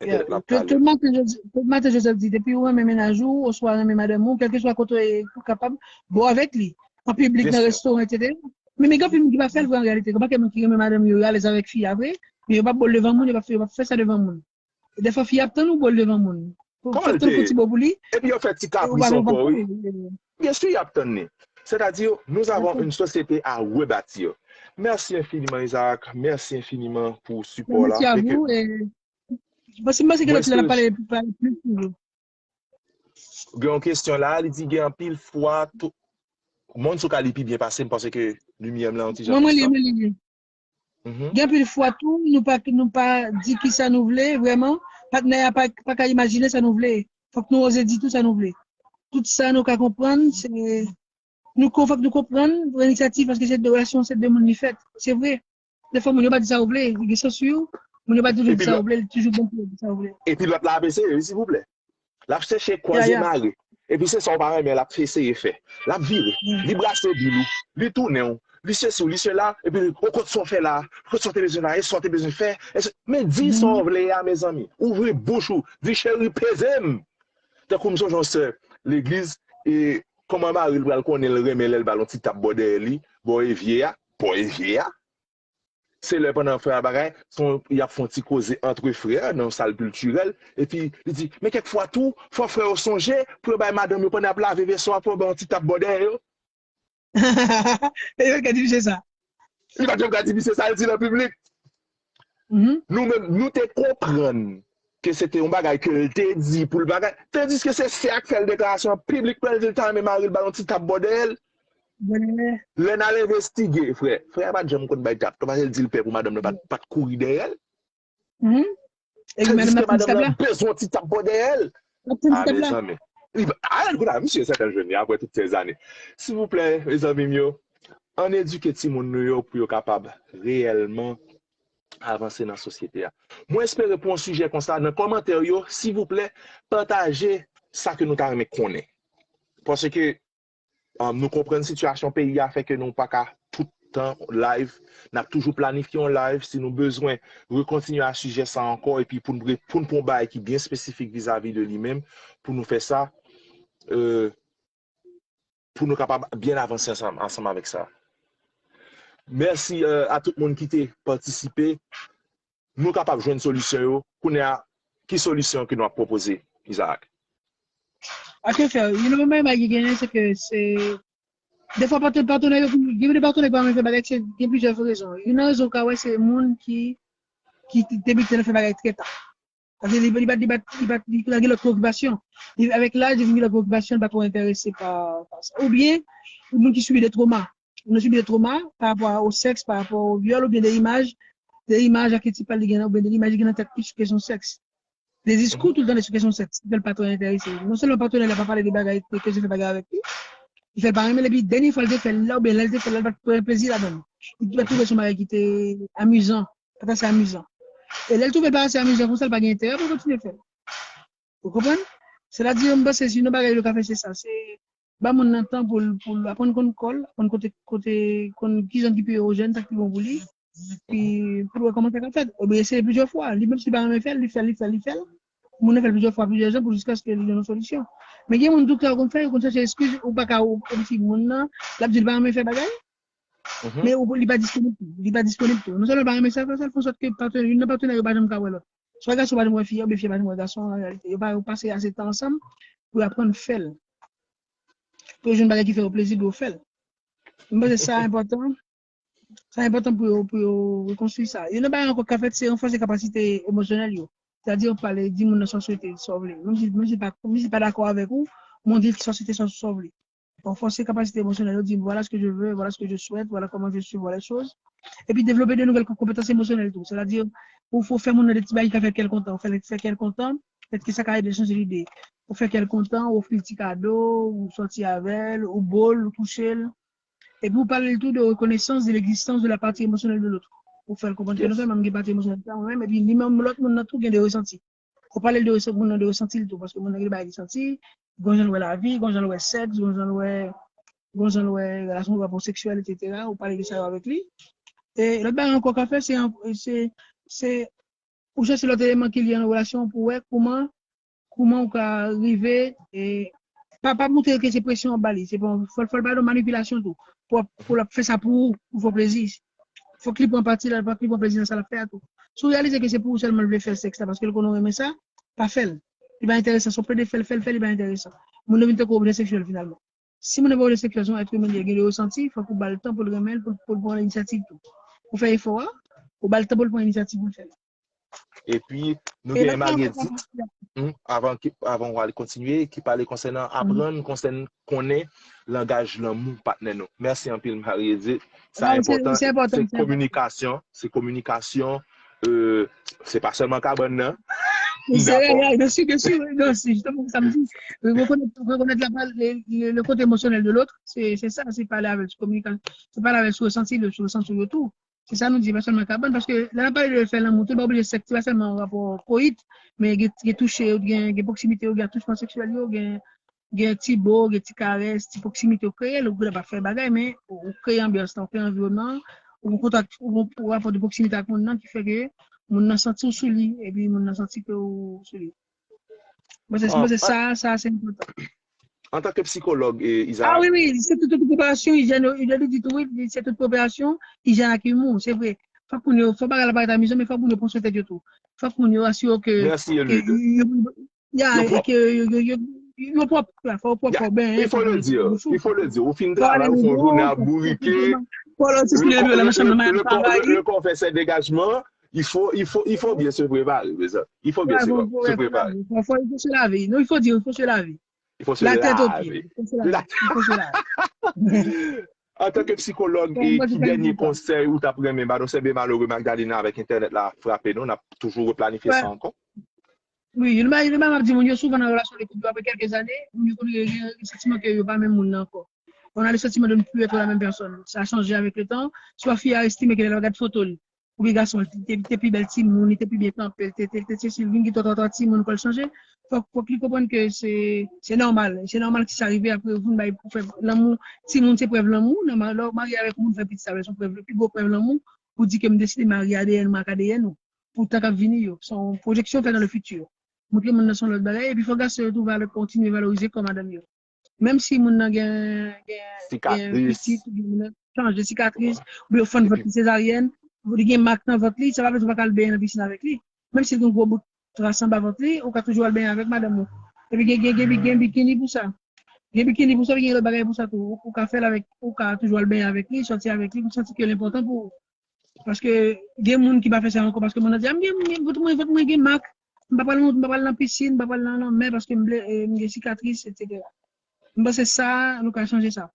Entènèt la ap kale. Tout maten, Joseph, tout maten, Joseph di, depi ou renmen mennaj ou, oswa renmen madanm ou, kèlkeswa kote ou ye, ou kapab bo avèk li. An piblik, nan restoran, etsetera. Men, men gen anpil moun ki pa fè l vre an reyalite. Gen pakèt moun ki renmen madanm yo, yo alèz avèk fi a vre, men yo p ap bo l devan moun, yo p ap fè, yo p ap fè sa devan moun. Dèfwa fi a ap tann ou bo l devan moun. Fè l tann fè ti bo pou li. Epi yo fè ti kapris ankò, wi. Byen si y ap tann li. C'est-à-dire, nous avons une société à rebâtir. Merci infiniment, Isaac. Merci infiniment pour support la. Merci à vous. Paske m panse ke lòt la pale, pale plis toujou. Gen yon kesyon la, li di gen anpil fwa tou, moun sou ka li pi byen pase m, panse ke limyè m la yon ti jan distan. Gen anpil fwa tou, nou pa, nou pa di ki sa nou vle, vrèman, patnè a pa, pa ka imajine sa nou vle. Fòk nou oze di tou sa nou vle. Tout sa nou ka konprann, se, nou kon, fòk nou konprann, pran inisyativ, paske se de relasyon, se de moun li fèt. Se vre. Dèfwa, moun yo pa di sa yo vle, li gen sans wi. Moun yo pa toujou di sa yo vle, li toujou bon pou yo di sa yo vle. Epi lòt la ap eseye, wi, silvouplè. L ap chèche kwaze mare. Epi se sa w pa renmen, l ap eseye fè. L ap vire. Li brase bil ou. Li tounen w. Li sesi w, li sela. Epi, o, kot sa w fè la? Kot sa w te bezwen la? E sa w te bezwen fè? Men di sa w vle a, mezanmi. Ouvri bouch ou. Di, cheri, peze m. Tankou m sonje yon sè legliz, e kòman mari l pral konnen l renmen lè l ba l yon ti tap bò dèyè li, bò evye a, bò evye a. Se lè pandan frè a bagay, y ap fè yon ti koze antre frè nan yon sal kiltirèl, epi li di, men kèk fwa tou, fò frè yo sonje pou yo bay madanm yo pandan y ap lave veso a, fò yo bay yon ti tap bò dèyè yo. E yo ka di misye sa. Li pa t janm ka di misye sa, l di nan piblik. Nou menm, nou te konprann ke se te yon bagay ke l te di pou l bagay. Tandiske se sè a k fè l deklarasyon an piblik pou l di l ta renmen mari l ba l yon ti tap bò dèyè l. Lè n al envestige, frè, frè a pa t janm konn bay tap. Paske l di l pè pou madanm nan pa t, pa t kouri dèyè l. Tandiske madanm nan bezwen ti tap bò dèyè l. A, mezanmi. Alèl kounye a, misye sèten jwenn li apre tout sèz ane. Silvouplè, mezanmi m yo, ann edike timoun nou yo pou yo kapab reyèlman avanse nan sosyete a. Mwen espere pou yon sijè konsa, nan kòmantè yo, silvouplè, pataje sa ke nou ta renmen konnen. Paske, um, nou konprann sitiyasyon peyi a fè ke nou pa ka tout tan live. N ap toujou planifye yon live si nou bezwen rekontinye a sijè sa ankò, epi pou n, pou n pran yon bagay ki byen espesifik vizavi de li menm, pou nou fè sa, euh, pou nou kapab byen avanse ansanm, ansanm avèk sa. Mèsi, euh, a tout moun ki te patisipe. Nou kapab jwenn solisyon yo. Kounye a, ki solisyon ke nou ap pwopoze, Isaac? Ake fè, you know, men bagay ki genyen, se ke se, defwa patnè, patnè yo, gen de patnè ki pa renmen fè bagay, se gen plizyè rezon. Youn nan rezon ou ka wè, se moun ki, ki debite nan fè bagay trè ta. Paske li, li pa, li pa, li pa, li gen lòt preokipasyon. Li, avèk laj, li vin gen lòt preokipasyon, li pa twò enterese pa, pa sa. Oubyen, moun ki sibi de twoma. nou sibi de twoma pa rapò o sèks, pa rapò o vyòl, oubyen de imaj, de imaj aketipal li gen nan, oubyen de imaj li gen nan tèt li sou kesyon sèks. De diskou tou l tande sou kesyon sèks, ki fè l pa twò enterese. Non sèlman patnè l la pa pale de bagay, de kesyon fè bagay avèk li, li fè l pa renmen l, epi dènye fwa l te fè l la, oubyen lè l te fè l la, li pa t pran plezi ladan l. Li pa t twouve se yon bagay ki te amizan, pa t ase amizan. E lè l twouve l pa ase amizan konsa, l pa gen enterè pou l kontinye fè l. Ou konprann? Sètadi, m panse si yon bagay yo ka fè, se sa. Se ba moun nan tan pou l, pou l aprann konn kò l, aprann kote, kote, konn ki zòn ki pi erojèn, sa k pi bon pou li. Epi pou l wè kòman sa ka fèt. Oubyen eseye plizyè fwa. Li menm si li pa renmen fè l, li fè l, li fè l, li fè l. Moun nan fè l plizyè fwa, plizyè jan pou jiskaske li jwenn yon solisyon. Men gen moun tou ki konn fè, yo konn chèche eskiz, ou pa ka, ou, ou di moun nan, l ap di l pa renmen fè bagay, men ou, li pa disponib tou. Li pa disponib tou. Non sèlman l pa renmen sa, sa, sa, l fè an sòt ke patnè, youn nan patnè yo pa janm ka wè lòt. Swa gason pa janm wè fi a, oubyen fi a pa janm wè gason an, an reyalite. Yo pa, yo pase ase tan ansanm pou yo aprann fè l. Pou yo jwenn bagay ki fè yo plezi, pou yo fè l. M panse sa enpòtan. Sa enpòtan pou yo, pou yo rekonstwi sa. Youn nan bagay ankò k ka fèt, se ranfòse kapasite emosyonèl yo. Sètadi, w pale, di moun nan sa w swete, sa w vle. Menm si, menm si pa, menm si pa dakò avèk ou, men w di l sa w swete, sa w, sa w vle. Ranfòse kapasite emosyonèl yo, di, voilà ce que je veux, voilà ce que je souhaite, voilà comment je suis, voilà les choses. Epi devlope de nouvelles konpetans emosyonèl tou. Sètadi, ou fè moun nan de ti bagay ki ka fè kè l kontan, ou fè, fè kè l kontan, petèt ke sa ka ede l chanje lide. Ou fè kè l kontan, ou ofri l ti kado, ou sòti avè l, ou bo l, ou touche l. Epi ou pale l tou de reconnaissance de l'existence de la partie émotionnelle de l'autre. Ou fè l konprann ke non sèlman m gen pati emosyonèl sa mwen menm, epi li menm lòt moun nan tou gen de resanti. Ou pale l de resa-, moun nan de resanti l tou, paske moun nan gen de bagay li santi, gon jan l wè lavi, gon jan l wè sèks, gon jan l wè, gon jan l wè relasyon rapò seksyèl, etsetera. Ou pale de sa yo avèk li. E lòt bagay ankò w ka fè, se, se, se ou chèche lòt eleman ki lye nan relasyon an pou wè kouman, kouman ou ka rive, e, pa, pa montre ke se presyon w ap ba li. Se pa, fò, fò l pa yon manipilasyon tou. Pou, pou l ap fè sa pou ou, pou fè w plezi. Fòk li pran pati la, fòk li pran plezi nan sa l ap fè a tou. Si w reyalize ke se pou ou sèlman l vle fè sèks la, paske l konnen w renmen sa, pa fè l. Li pa enteresan. Si w plede fè l, fè l, fè l, li pa enteresan. Moun nan vin tankou objè seksyèl finalman. Si moun nan pa objè seksyèl, se yon èt imen li ye, gen de resanti, fòk ou ba l tan pou l renmen l, pou, pou l pran inisyativ tou. Ou fè efò a, ou ba l tan pou l pran inisyativ pou l fè l. Epi, nou gen Marie Edith, hmm, avan, ki, avan w al kontinye, ki pale konsènan aprann, konsènan konnen langaj lanmou patnè nou. Mèsi anpil, Marie Edith. Sa enpòtan. Se kominikasyon, se kominikasyon. Euh, se pa sèlman kabann nan. Se reyèl, byen si, byen si, non, se jisteman sa m di. Rekonèt, rekonèt la, le, le, le kote emosyonèl de lòt, se, se sa, se pale avè l sou kominikasyon, se pale avè l sou resanti, sou resanti yo tou. Se sa nou di, pa sèlman kabann, paske lè n ap pale de fè lanmou, tou, pa oblije sèks, se pa sèlman rapò koyit, men gen, gen touche, gen, gen pwoksimite, gen atouchman seksyèl yo, gen, gen ti bo, gen ti karès, ti pwoksimite, ou kreye l, ou gendwa pa fè bagay, men ou, ou kreye anbyans lan, ou kreye anviwònman an, ou gen kontak, ou gen rapò de pwoksimite ak moun nan ki fè ke moun nan santi w sou li, epi moun nan santi ke ou sou li. Mwen se, mwen se sa, sa se enpòtan. Antanke psikològ, e, Izarak. Ah wi, wi, se tout, tout preparasyon, ijyèn, ijyèn, li di tou, wi, se tout preparasyon, ijyèn ak imou, se vre. Fòk moun yo, fòk bagay la parèt amizan, men fòk moun yo pran swen tèt yo tou. Fòk moun yo asire ke, ke yo, ya, e ke yo, yo, yo, yo pwòp, fò yo pwòp, fò yo benyen, il faut le dire, il faut le dire. Ou fin travay, ou fè yon jounen ap bourike. Fò lè ti soulye yo nan chanm nan, travay. Le corps fait ses dégagements. Il faut, il faut, il faut bien se préparer, mes amis. Il faut bien se, se préparer. Il faut, il faut se laver. Non, il faut dire, il faut se laver. Il faut se laver. La tête aux pieds. Il faut se laver. Il faut se laver. Antanke psikològ, e ki dènye konsèy ou t ap renmen ba nou? Se byen malere, Magdalena, avèk entènèt la frape nou, n ap toujou replanifye sa ankò. Wi, youn nan bagay m ap di moun yo, souvan nan relasyon de koup yo, apre kèlke zane, moun yo konn gen santiman ke yo pa menm moun nan ankò. On a le sentiment de ne plus être la même personne. Sa chanje avèk le tan. Swa fi a estime ke lè l ap gad foto l, oubyen gason, li te, te pi bèl timoun, li te pi byen kanpe, li te, te, te, te, li vin gen twa, twa, twa timoun, kò l chanje. Fòk, fòk li konprann ke se, se nòmal. Se nòmal ke sa rive apre ou fin bay, ou fè lanmou. Timoun se prèv lanmou. Nòmal, lè w marye avèk yon moun, fè pitit sa, se yon prèv, pi gwo prèv lanmou. Pou di ke m deside marye A D N mwen ak A D N ou. Pou tan k ap vini yo. Se yon pwojeksyon fè nan le futur. Montre moun nan se yon lòt bagay. Epi fòk gason yo tou vale, kontinye valorize kò madanm yo. Menm si moun nan gen, gen, gen pitit, oubyen moun nan chanje sikatris, oubyen yo fann vant li sezaryèn, li gen mak nan vant li, sa pa vle di ou pa ka al benyen nan pisin avèk li. Menm si l gen gwo bout tras anba vant li, ou ka toujou al benyen avèk madanm ou. Epi gen, gen, gen, gen bikini pou sa. Gen bikini pou sa, gen lòt bagay pou sa tou. Ou, ou ka fè l avèk, ou ka toujou al benyen avèk li, sòti avèk li, pou l santi ke l enpòtan pou ou. Paske gen moun ki pa fè sa ankò, paske moun nan di, "A, m gen, m gen, vant mwen, vant mwen gen mak, m pa pral, m pa pral nan pisin, m pa pral nan lanmè, paske m ble, e, m gen sikatris, etsetera." M panse sa, nou ka chanje sa.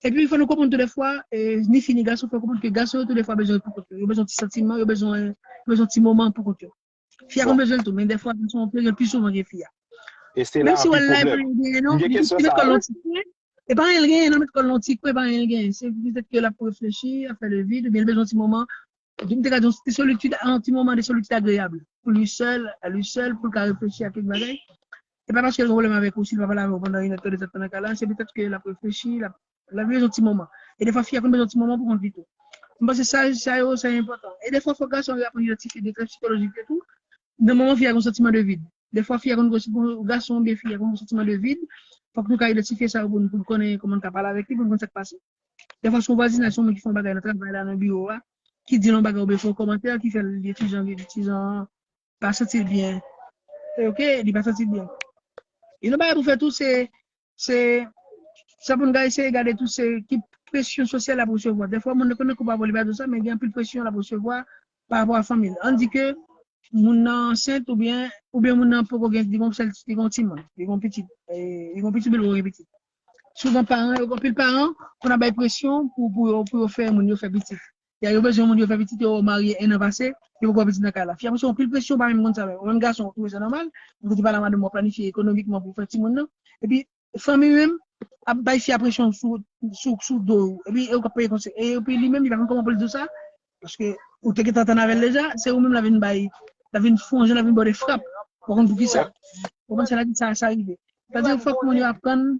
Epi fò nou konprann tou dèfwa, e, ni fi ni gason, fò konprann ke gason yo tou dèfwa bezwen pou kont yo. Yo bezwen ti santiman, yo bezwen, yo bezwen ti moman pou kont yo. Fi a konn bezwen l tou, men dèfwa gason an bezwen l pi souvan ke fi a. Menm si w wè l la, e pa anyen l genyen non, li met kò l nan ti kwen, e pa anyen l genyen non, met kò l nan ti kwen, e pa anyen l genyen. Se petèt ke l ap reflechi, ap fè le vide, oubyen l bezwen ti moman. M te ka di yon ti solitid, yon ti moman de solitid agreyab pou li sèl, a li sèl, pou l ka reflechi a kèk bagay. E pa paske l gen pwoblèm avèk ou, si l pa pale avè w pandan inèdtan, dezèdtan nan kay la, se petèt ke l ap reflechi, l ap, l ap bezwen ti moman. E defwa, fi a konn bezwen ti moman pou kont li tou. M panse sa, sa yo, sa enpòtan. E defwa, fòk gason yo aprann idantifye detrès sikolojik yo tou. Nan moman fi a gen yon santiman de vid. Defwa, fi a konn gen, gason oubyen fi a konn gen yon santiman de vid. Fòk nou ka idantifye sa yo pou n, pou n konnen kòman n ka pale avèk li, pou n konn sa k pase. Defwa, se yon vwazinaj, se yon moun ki fè yon bagay nan travay la, nan biwo a, ki di l yon bagay oubyen fè yon kòmantè ki fè l, li ti jan, li ti jan pa santi l byen. E ok, li pa santi l byen. E yon bagay pou fè tou, se, se, sa pou n ka eseye gade tou, se ki presyon sosyal l ap resevwa. Defwa, moun nan konnen koup avè w, li pa di w sa, men gen anpil presyon l ap resevwa pa rapò a fanmi l. Ann di ke moun nan ansent oubyen, oubyen moun nan poko gen, li gon sèl, li gon timoun, li gon pitit, e, li gon pitit, li poko gen pitit. Souvan paran yo, anpil paran konn ap bay presyon pou, pou yo, pou yo fè moun yo fè pitit. Ya, yo bezwen moun yo fè pitit, yo marye en an pase, yo poko fè pitit nan kay la. Fi a pase anpil presyon, pa menm konn sa menm. Ou menm gason, ou twouve sa nòmal, ou te pale a madanm ou, planifye ekonomikman pou fè timoun nan. Epi, fanmi menm ap bay fi a presyon sou, sou, sou do ou. Epi, e ou k ap peye konsèy. E epi, li menm, li pa konn kòman pou l di w sa, paske ou te gentan antann avè l deja, se ou menm l ap vin bay, l ap vin fè yon jan, l ap vin ba w de frap. Ou pa konn poukisa. Ou konprann sa, sa, sa rive. Sa di, fòk moun yo aprann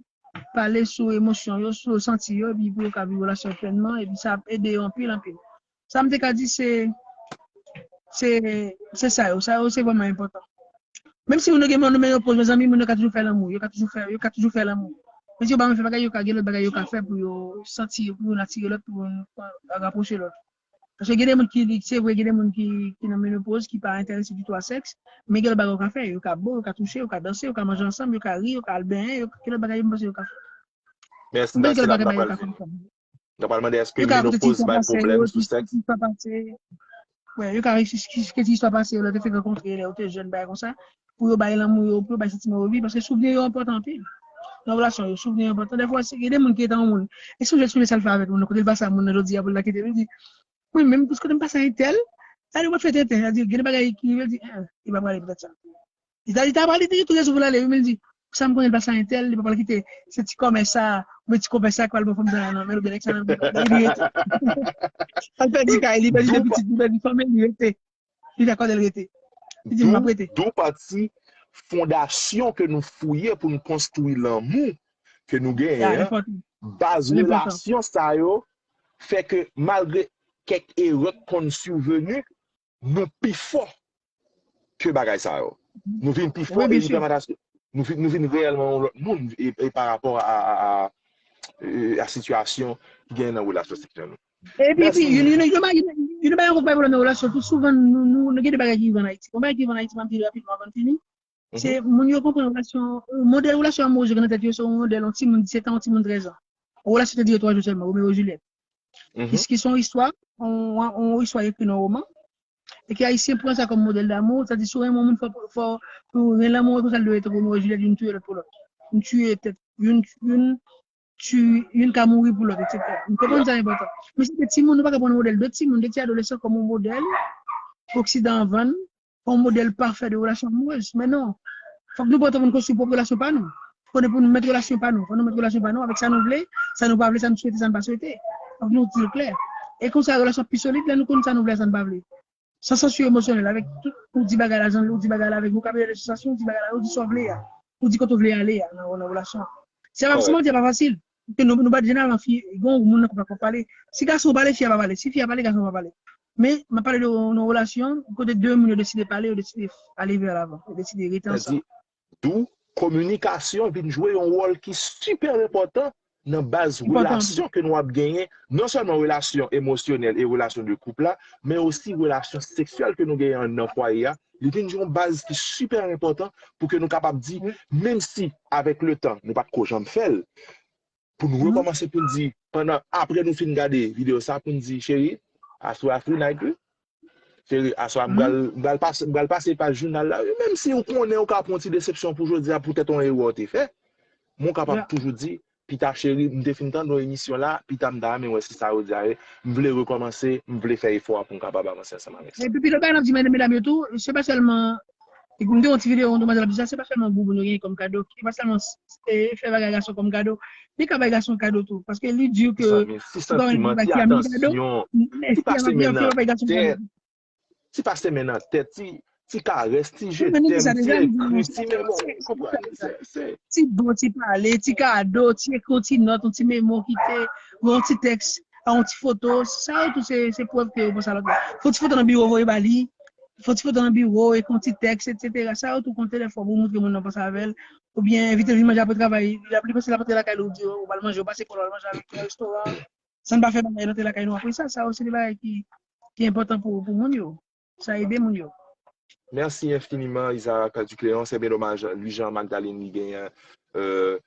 pale sou emosyon yo, sou santi yo, epi pou yo ka viv relasyon yo plènman, epi sa ap ede yo anpil, anpil. Sa m te ka di, se, se, se sa yo. Sa yo, se vrèman enpòtan. Menm si moun yo gen menopoz, mezanmi, moun yo ka toujou fè lanmou, yo ka toujou fè, yo ka toujou fè lanmou. Menm si yo pa renmen fè bagay, yo ka gen lòt bagay yo ka fè pou yo santi yo, pou yo atire lòt, pou yo rapwoche lòt. Paske gen de moun ki, se vre, gen de moun ki, ki nan menopoz, ki pa enterese ditou a sèks, men gen lòt bagay yo ka fè, yo ka bo, yo ka touche, yo ka danse, yo ka manje ansanm, yo ka ri, yo ka al benyen, yo, gen lòt bagay yo, m panse yo ka fè. Mèsi, Dasilda, m ta pral vini. M ta pral mande èske menopoz bay pwoblèm sou sèks? Yo ka rakonte ti istwa pase yo, lè yo te fèk rankontre, lè yo te jèn, bagay konsa, pou yo bay lanmou yo, pou yo bay santiman yo viv, paske souvni yo enpòtan anpil. Nan relasyon yo, souvni yo enpòtan. Dèfwa, gen de moun ki rete yon moun. E sonje, sonje sa l fè avèk moun nan, kote l pase a moun nan jodi a pou l ta kite l, li di, wi, menm kote m pase a entèl, sa li mwen fè tenten, sa di, gen de bagay ki rive, l di, en, li pa prale poutèt sa. Li ta, li ta prale, li te gen tout rezon pou l ale, wi, men l di, sa m konnen l pase a entèl, li pa pral kite se ti kòmè sa, oubyen ti konpè sa k pral pran fanm sa a, non, men oubyen nèg sa, li rete. Al pèdi kay li, pèdi de pitit, li pèdi fanmi, li rete. Li dakò de l rete. Li di, m ap rete. Dou pati fondasyon ke nou fouye pou n konstwi lanmou ke nou genyen an, baz relasyon sa yo fè ke malgre kèk erè k konn siveni, nou pi fò ke bagay sa yo. Nou vin pi fò e nou pèmèt nou vin, nou vin reyèlman yon lòt moun e, e pa rapò a, a, a, a sitiyasyon ki genyen nan relasyon seksyèl nou. Epi, epi, youn, youn, youn, youn, youn bagay ankò ki bay pwoblèm nan relasyon, tou souvan, nou, nou, nou gen de bagay ki rive ann Ayiti. Yon bagay ki rive ann Ayiti, m ap di rapidman avan n fini. Se moun yo konprann relasyon, modèl relasyon amourèz yo gen nan tèt yo, se yon modèl, yon timoun disèt an, yon timoun trèz an. Yon relasyon te dire twa jou sèlman, Romeo et Juliette. Ki, ki se yon istwa, yon, yon istwa ekri nan woman. E ke Ayisyen pran sa kòm modèl damou, sa di si w renmen yon moun, fò, fò, pou w renmen lanmou, konsa l dwe rete Romeo et Juliette, youn touye lòt pou lòt. Youn tiye tèt, youn, youn, youn ka mouri pou lòt, etsetera. Nou konprann sa enpòtan. Men se de timoun, nou pa ka pran modèl de timoun, de ti adolesan kòm yon modèl ke Oksidan an vann, yon modèl pafè de relasyon amourèz. Men non. Fòk nou pran tan pou nou konstwi pwòp relasyon pa nou. Konnen pou nou mèt relasyon pa nou. Fòk nou mèt relasyon pa nou avèk sa nou vle, sa nou pa vle, sa nou swete, sa nou pa swete. Fòk nou di l klè. E konsa, relasyon ap pi solid lè nou konn sa nou vle, sa nou pa vle. San sansire emosyonèl, avèk tout, ou di bagay la, jan ou di bagay la, avèk vokabilè de sansasyon, ou di bagay la, ou di sa w vle a. Ou di kote w vle ale a nan, nan relasyon an. Se pa, se manti, se pa fasil. Ke nou, nou bat jeneral an fi, gon moun nan pa konn pale. Si gason pale, fi a pa pale. Si fi a pale, gason pa pale. Men, m ap pale de yon, yon relasyon, kote de moun yo deside pale, yo deside ale vè lavan, yo deside rete ansanm. Dou, kominikasyon vin jwe yon wòl ki sipè enpòtan nan baz relasyon ke nou ap genyen, non sèlman relasyon emosyonèl e relasyon de koup la, men osi relasyon seksyèl ke nou genyen anndan fwaye a. Li vin jwe yon baz ki sipè enpòtan pou ke nou kapab di, menm si avèk letan nou pa t ko janm fè l, pou nou rekòmanse pou n di, pandan, apre nou fin gade videyo sa, pou n di, cheri, aswè a free night wi. Cheri, aswè a m pral, m pral pase, m pral pase paj jounal la wi. Menm si ou konnen ou ka pran yon ti desepsyon pou jodi a poutèt yon erè w te fè, men ou kapab toujou di, Pita cheri, m te fin tande yon emisyon la, pita m ta renmen wè si sa yo di a ye. M vle rekòmanse, m vle fè efò a pou m kapab avanse ansanm avèk sa. Epi, pi lòt bagay n ap di medam yo tou, se pa sèlman, m te wè yon ti videyo yon demwazèl ap di sa, se pa sèlman bouboun yo genyen kòm kado, se pa sèlman fè bagay gason kòm kado, li ka bay gason kado tou, paske li di ke si santiman, ti atansyon, ti pase men nan tèt, ti pase men nan tèt, ti ti karès, ti je t'aime, ti ekri, ti men bon, konprann, se, se. Ti bon, ti pale, ti kado, ti ekri yon ti nòt, yon ti memo kite, yon ti tèks, yon ti foto, sa yo tou se, se prèv ke yo panse a lòt moun. Fè yon ti foto nan biwo, voye ba li, fè yon ti foto nan biwo, ekri yon ti tèks, etsetera. Sa yo tou konte lè fò pou moutre moun nan panse avè l, oubyen envite l vin manje apre travay, li ap li panse l ap antre lakay li, ou di ou pral manje, ou pase kò l, ou al manje avèk li nan restoran, san n pa fè bagay nan lakay nou apre sa, sa yo se de bagay ki, ki enpòtan pou, pou moun yo. Sa ede moun yo. Mèsi enfiniman, Isaac Ducléon. Se byen domaj, Louis Jean Magdalene li genyen euh,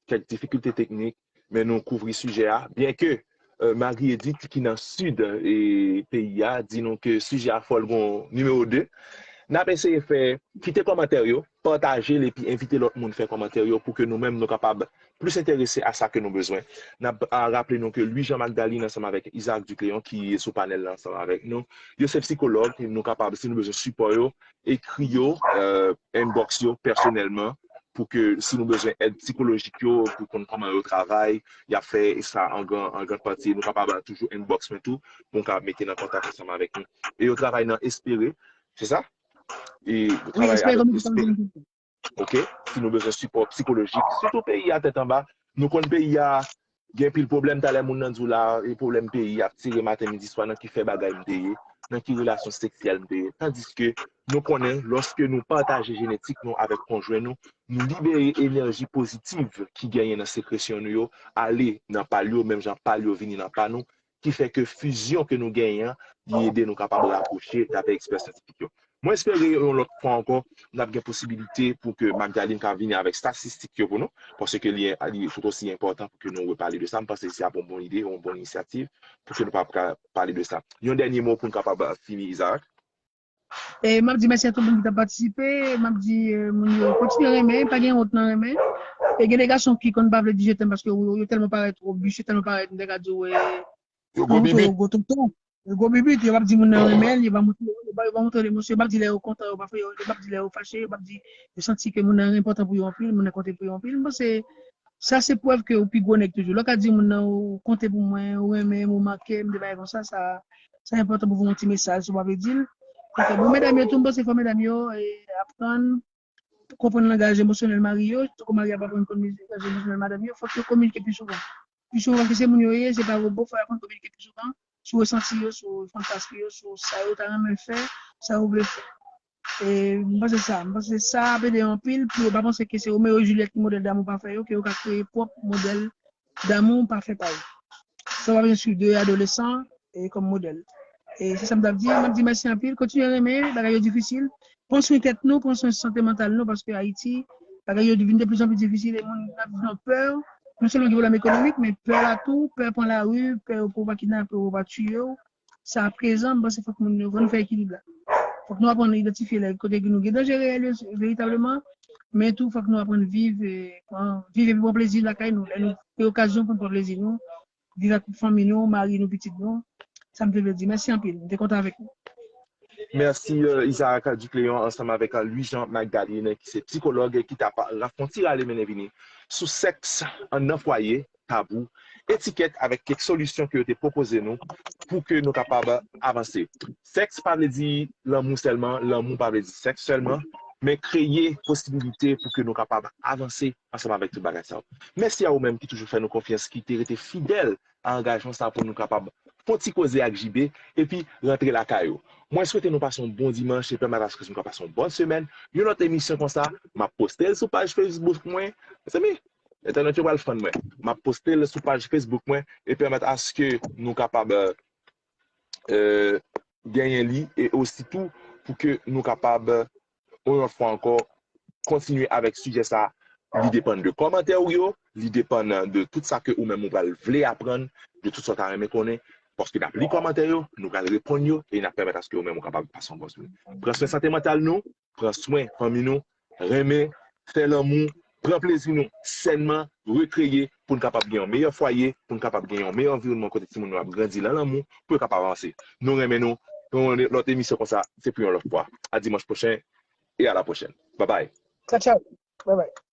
kèk difikilte teknik, men nou kouvri sijè a. Byen ke euh, Marie Edith ki nan sid e peyi a di nou ke sijè a fò l gon nimewo de. N ap eseye fè, kite kòmantè yo, pataje l epi envite lòt moun fè kòmantè yo pou ke nou menm nou kapab plis enterese a sa ke nou bezwen. N ap raple nou ke Louis Jean Magdalene ansanm avèk Isaac Ducléon ki sou panèl la ansanm avèk nou, yo se sikològ, nou kapab, si nou bezwen sipò yo, ekri yo, euh, inbox yo pèsonèlman, pou ke si nou bezwen èd sikolojik yo, pou konn kòman yo travay, y ap fè sa an gran, an gran pati, nou kapab toujou inbox mwen tou, pou m ka mete nan kontak ansanm avèk nou. E yo travay nan Espere, se sa? E yo travay avèk Espere. Ok, si nou bezwen sipò sikolojik, sitou peyi a tèt anba, nou konn peyi a gen pil pwoblèm, talè moun nan di w la, e pwoblèm peyi ap tire maten, midi, swa, nan ki fè bagay m te ye, nan ki relasyon seksyèl m te ye. Tandiske nou konnen, lòske nou pataje jenetik nou avèk konjwen nou, nou libere enèji pozitiv ki genyen nan sekresyon nou yo, ale nan pa l yo, menm jan pa l yo vini nan pa nou, ki fè ke fizyon ke nou genyen an, li ede nou kapab rapwoche, daprè ekspè syantifik yo. Mwen espere yon lòt fwa ankò, n ap gen posibilite pou ke Magdalene ka vini avèk estatistik yo pou nou, paske li, li tout osi enpòtan pou ke nou repale de sa. M panse se ap yon bon ide, yon bon inisyativ, pou ke nou pa ka pale de sa. Yon dènye mo pou n kapab fini, Isaac. E m ap di mèsi a tout moun ki t ap patisipe. M ap di euh, moun yo kontinye renmen, pa gen wont nan renmen. E gen de gason ki konn pa vle di je t'aime paske yo, yo tèlman parèt obis, yo tèlman parèt, m te ka di w, euh, Yo gwo bibit. Yo gwo tonton. Yo gwo bibit, yo p ap di moun nan renmen l, yo pa montre, yo pa, yo pa montre lemosyon, yo p ap di lè yo kontan, yo pa fè, yo p ap di lè yo fache, yo p ap di yo santi ke moun nan enpòtan pou yo anpil, moun nan konte pou yo anpil. M panse sa se prèv ke ou pi gwo nèg toujou. Lè w ka di moun nan ou konte pou mwen, ou renmen m, ou manke m, de bagay konsa, sa, sa enpòtan pou voye yon ti mesaj, si w pa vle di l. Donk, bon, medam yo tou, m panse fò medam yo eh, aprann konprann langaj emosyonèl mari yo, tankou mari ap aprann konn langaj emosyonèl madanm yo, fòk yo kominike pi souvan. Pi souvan, paske se moun yo ye, se pa wobo, fò yo aprann kominike pi souvan sou resanti yo, sou fantasm yo, sou sa yo ta renmen fè, sa yo vle fè. E m panse sa, m panse sa ap ede yo anpil pou yo pa panse ke se Romeo e Juliet ki modèl damou pafè yo, ke yo ka kreye pwòp modèl damou pafè pa yo. Sa w ap jwenn sou de adolesan e kòm modèl. E se sa m t ap di, m ap di mèsi anpil, kontinye renmen, bagay yo difisil. Pran swen tèt nou, pran swen sante mantal nou, paske Ayiti, bagay yo vin de plis an plis difisil e moun ap viv nan pè, non sèlman gen pwoblèm ekonomik, men pè la tou, pè pran lari, pè yo pou pa kidnape w, pa tiye w. Sa prezan, m panse fòk moun yo, fòk nou fè ekilib la. Fòk nou aprann idantifye lè kote ke nou gen danje reyèl yo veritableman, men tou fòk nou aprann viv, eh, pran, viv epi pran plezi lakay nou. Lè nou gen okazyon pou n pran plezi nou, viv ak fanmi nou, mari nou, pitit nou. Sa m te vle di. Mèsi anpil. M te kontan avèk nou. Mèsi euh, Isaac Ducléon ansanm avèk euh, Louis Jean Magdalene ki se sikològ ki t ap fè yon ti rale mennen vini sou sèks nan fwaye, tabou, etikèt avèk kèk solisyon ke yo te pwopoze nou pou ke nou kapab avanse. Sèks pa vle di lanmou sèlman, lanmou pa vle di sèks sèlman, men kreye posibilite pou ke nou kapab avanse ansanm avèk tout bagay sa yo. Mèsi a ou menm ki toujou fè nou konfyans, ki te rete fidèl a angajman sa pou nou kapab fè yon ti koze ak J B epi rantre lakay ou. Mwen swete nou pase yon bon dimanch e pèmèt aske nou ka pase yon bòn semèn. Yon lòt emisyon konsa, m ap poste l sou paj Facebook mwen. Mezanmi, entènèt yo pral fann mwen. M ap poste l sou paj Facebook mwen e pèmèt aske nou kapab euh, genyen li e osi tou pou ke nou kapab yon lòt fwa ankò kontinye avèk sijè sa. Li depann de kòmantè ou yo, li depann de tout sa ke ou menm ou pral vle aprann, de tout sa w ta renmen konnen, paske n ap li kòmantè yo, nou pral reponn yo e n ap pèmèt aske ou menm ou kapab pase yon bòn semèn. Pran swen sante mantal nou, pran swen fanmi nou, renmen, fè lanmou, pran plezi nou sènman rekreye pou n kapab gen yon meyè fwaye, pou n kapab gen yon meyè anviwònman kote timoun nou ap grandi lan lanmou, pou yo kapab avanse. Nou renmen nou. Yon lòt emisyon konsa, se pou yon lòt fwa. A dimanch pwochen e a la pwochèn. Babay. Tchao, tchao. Bye bye.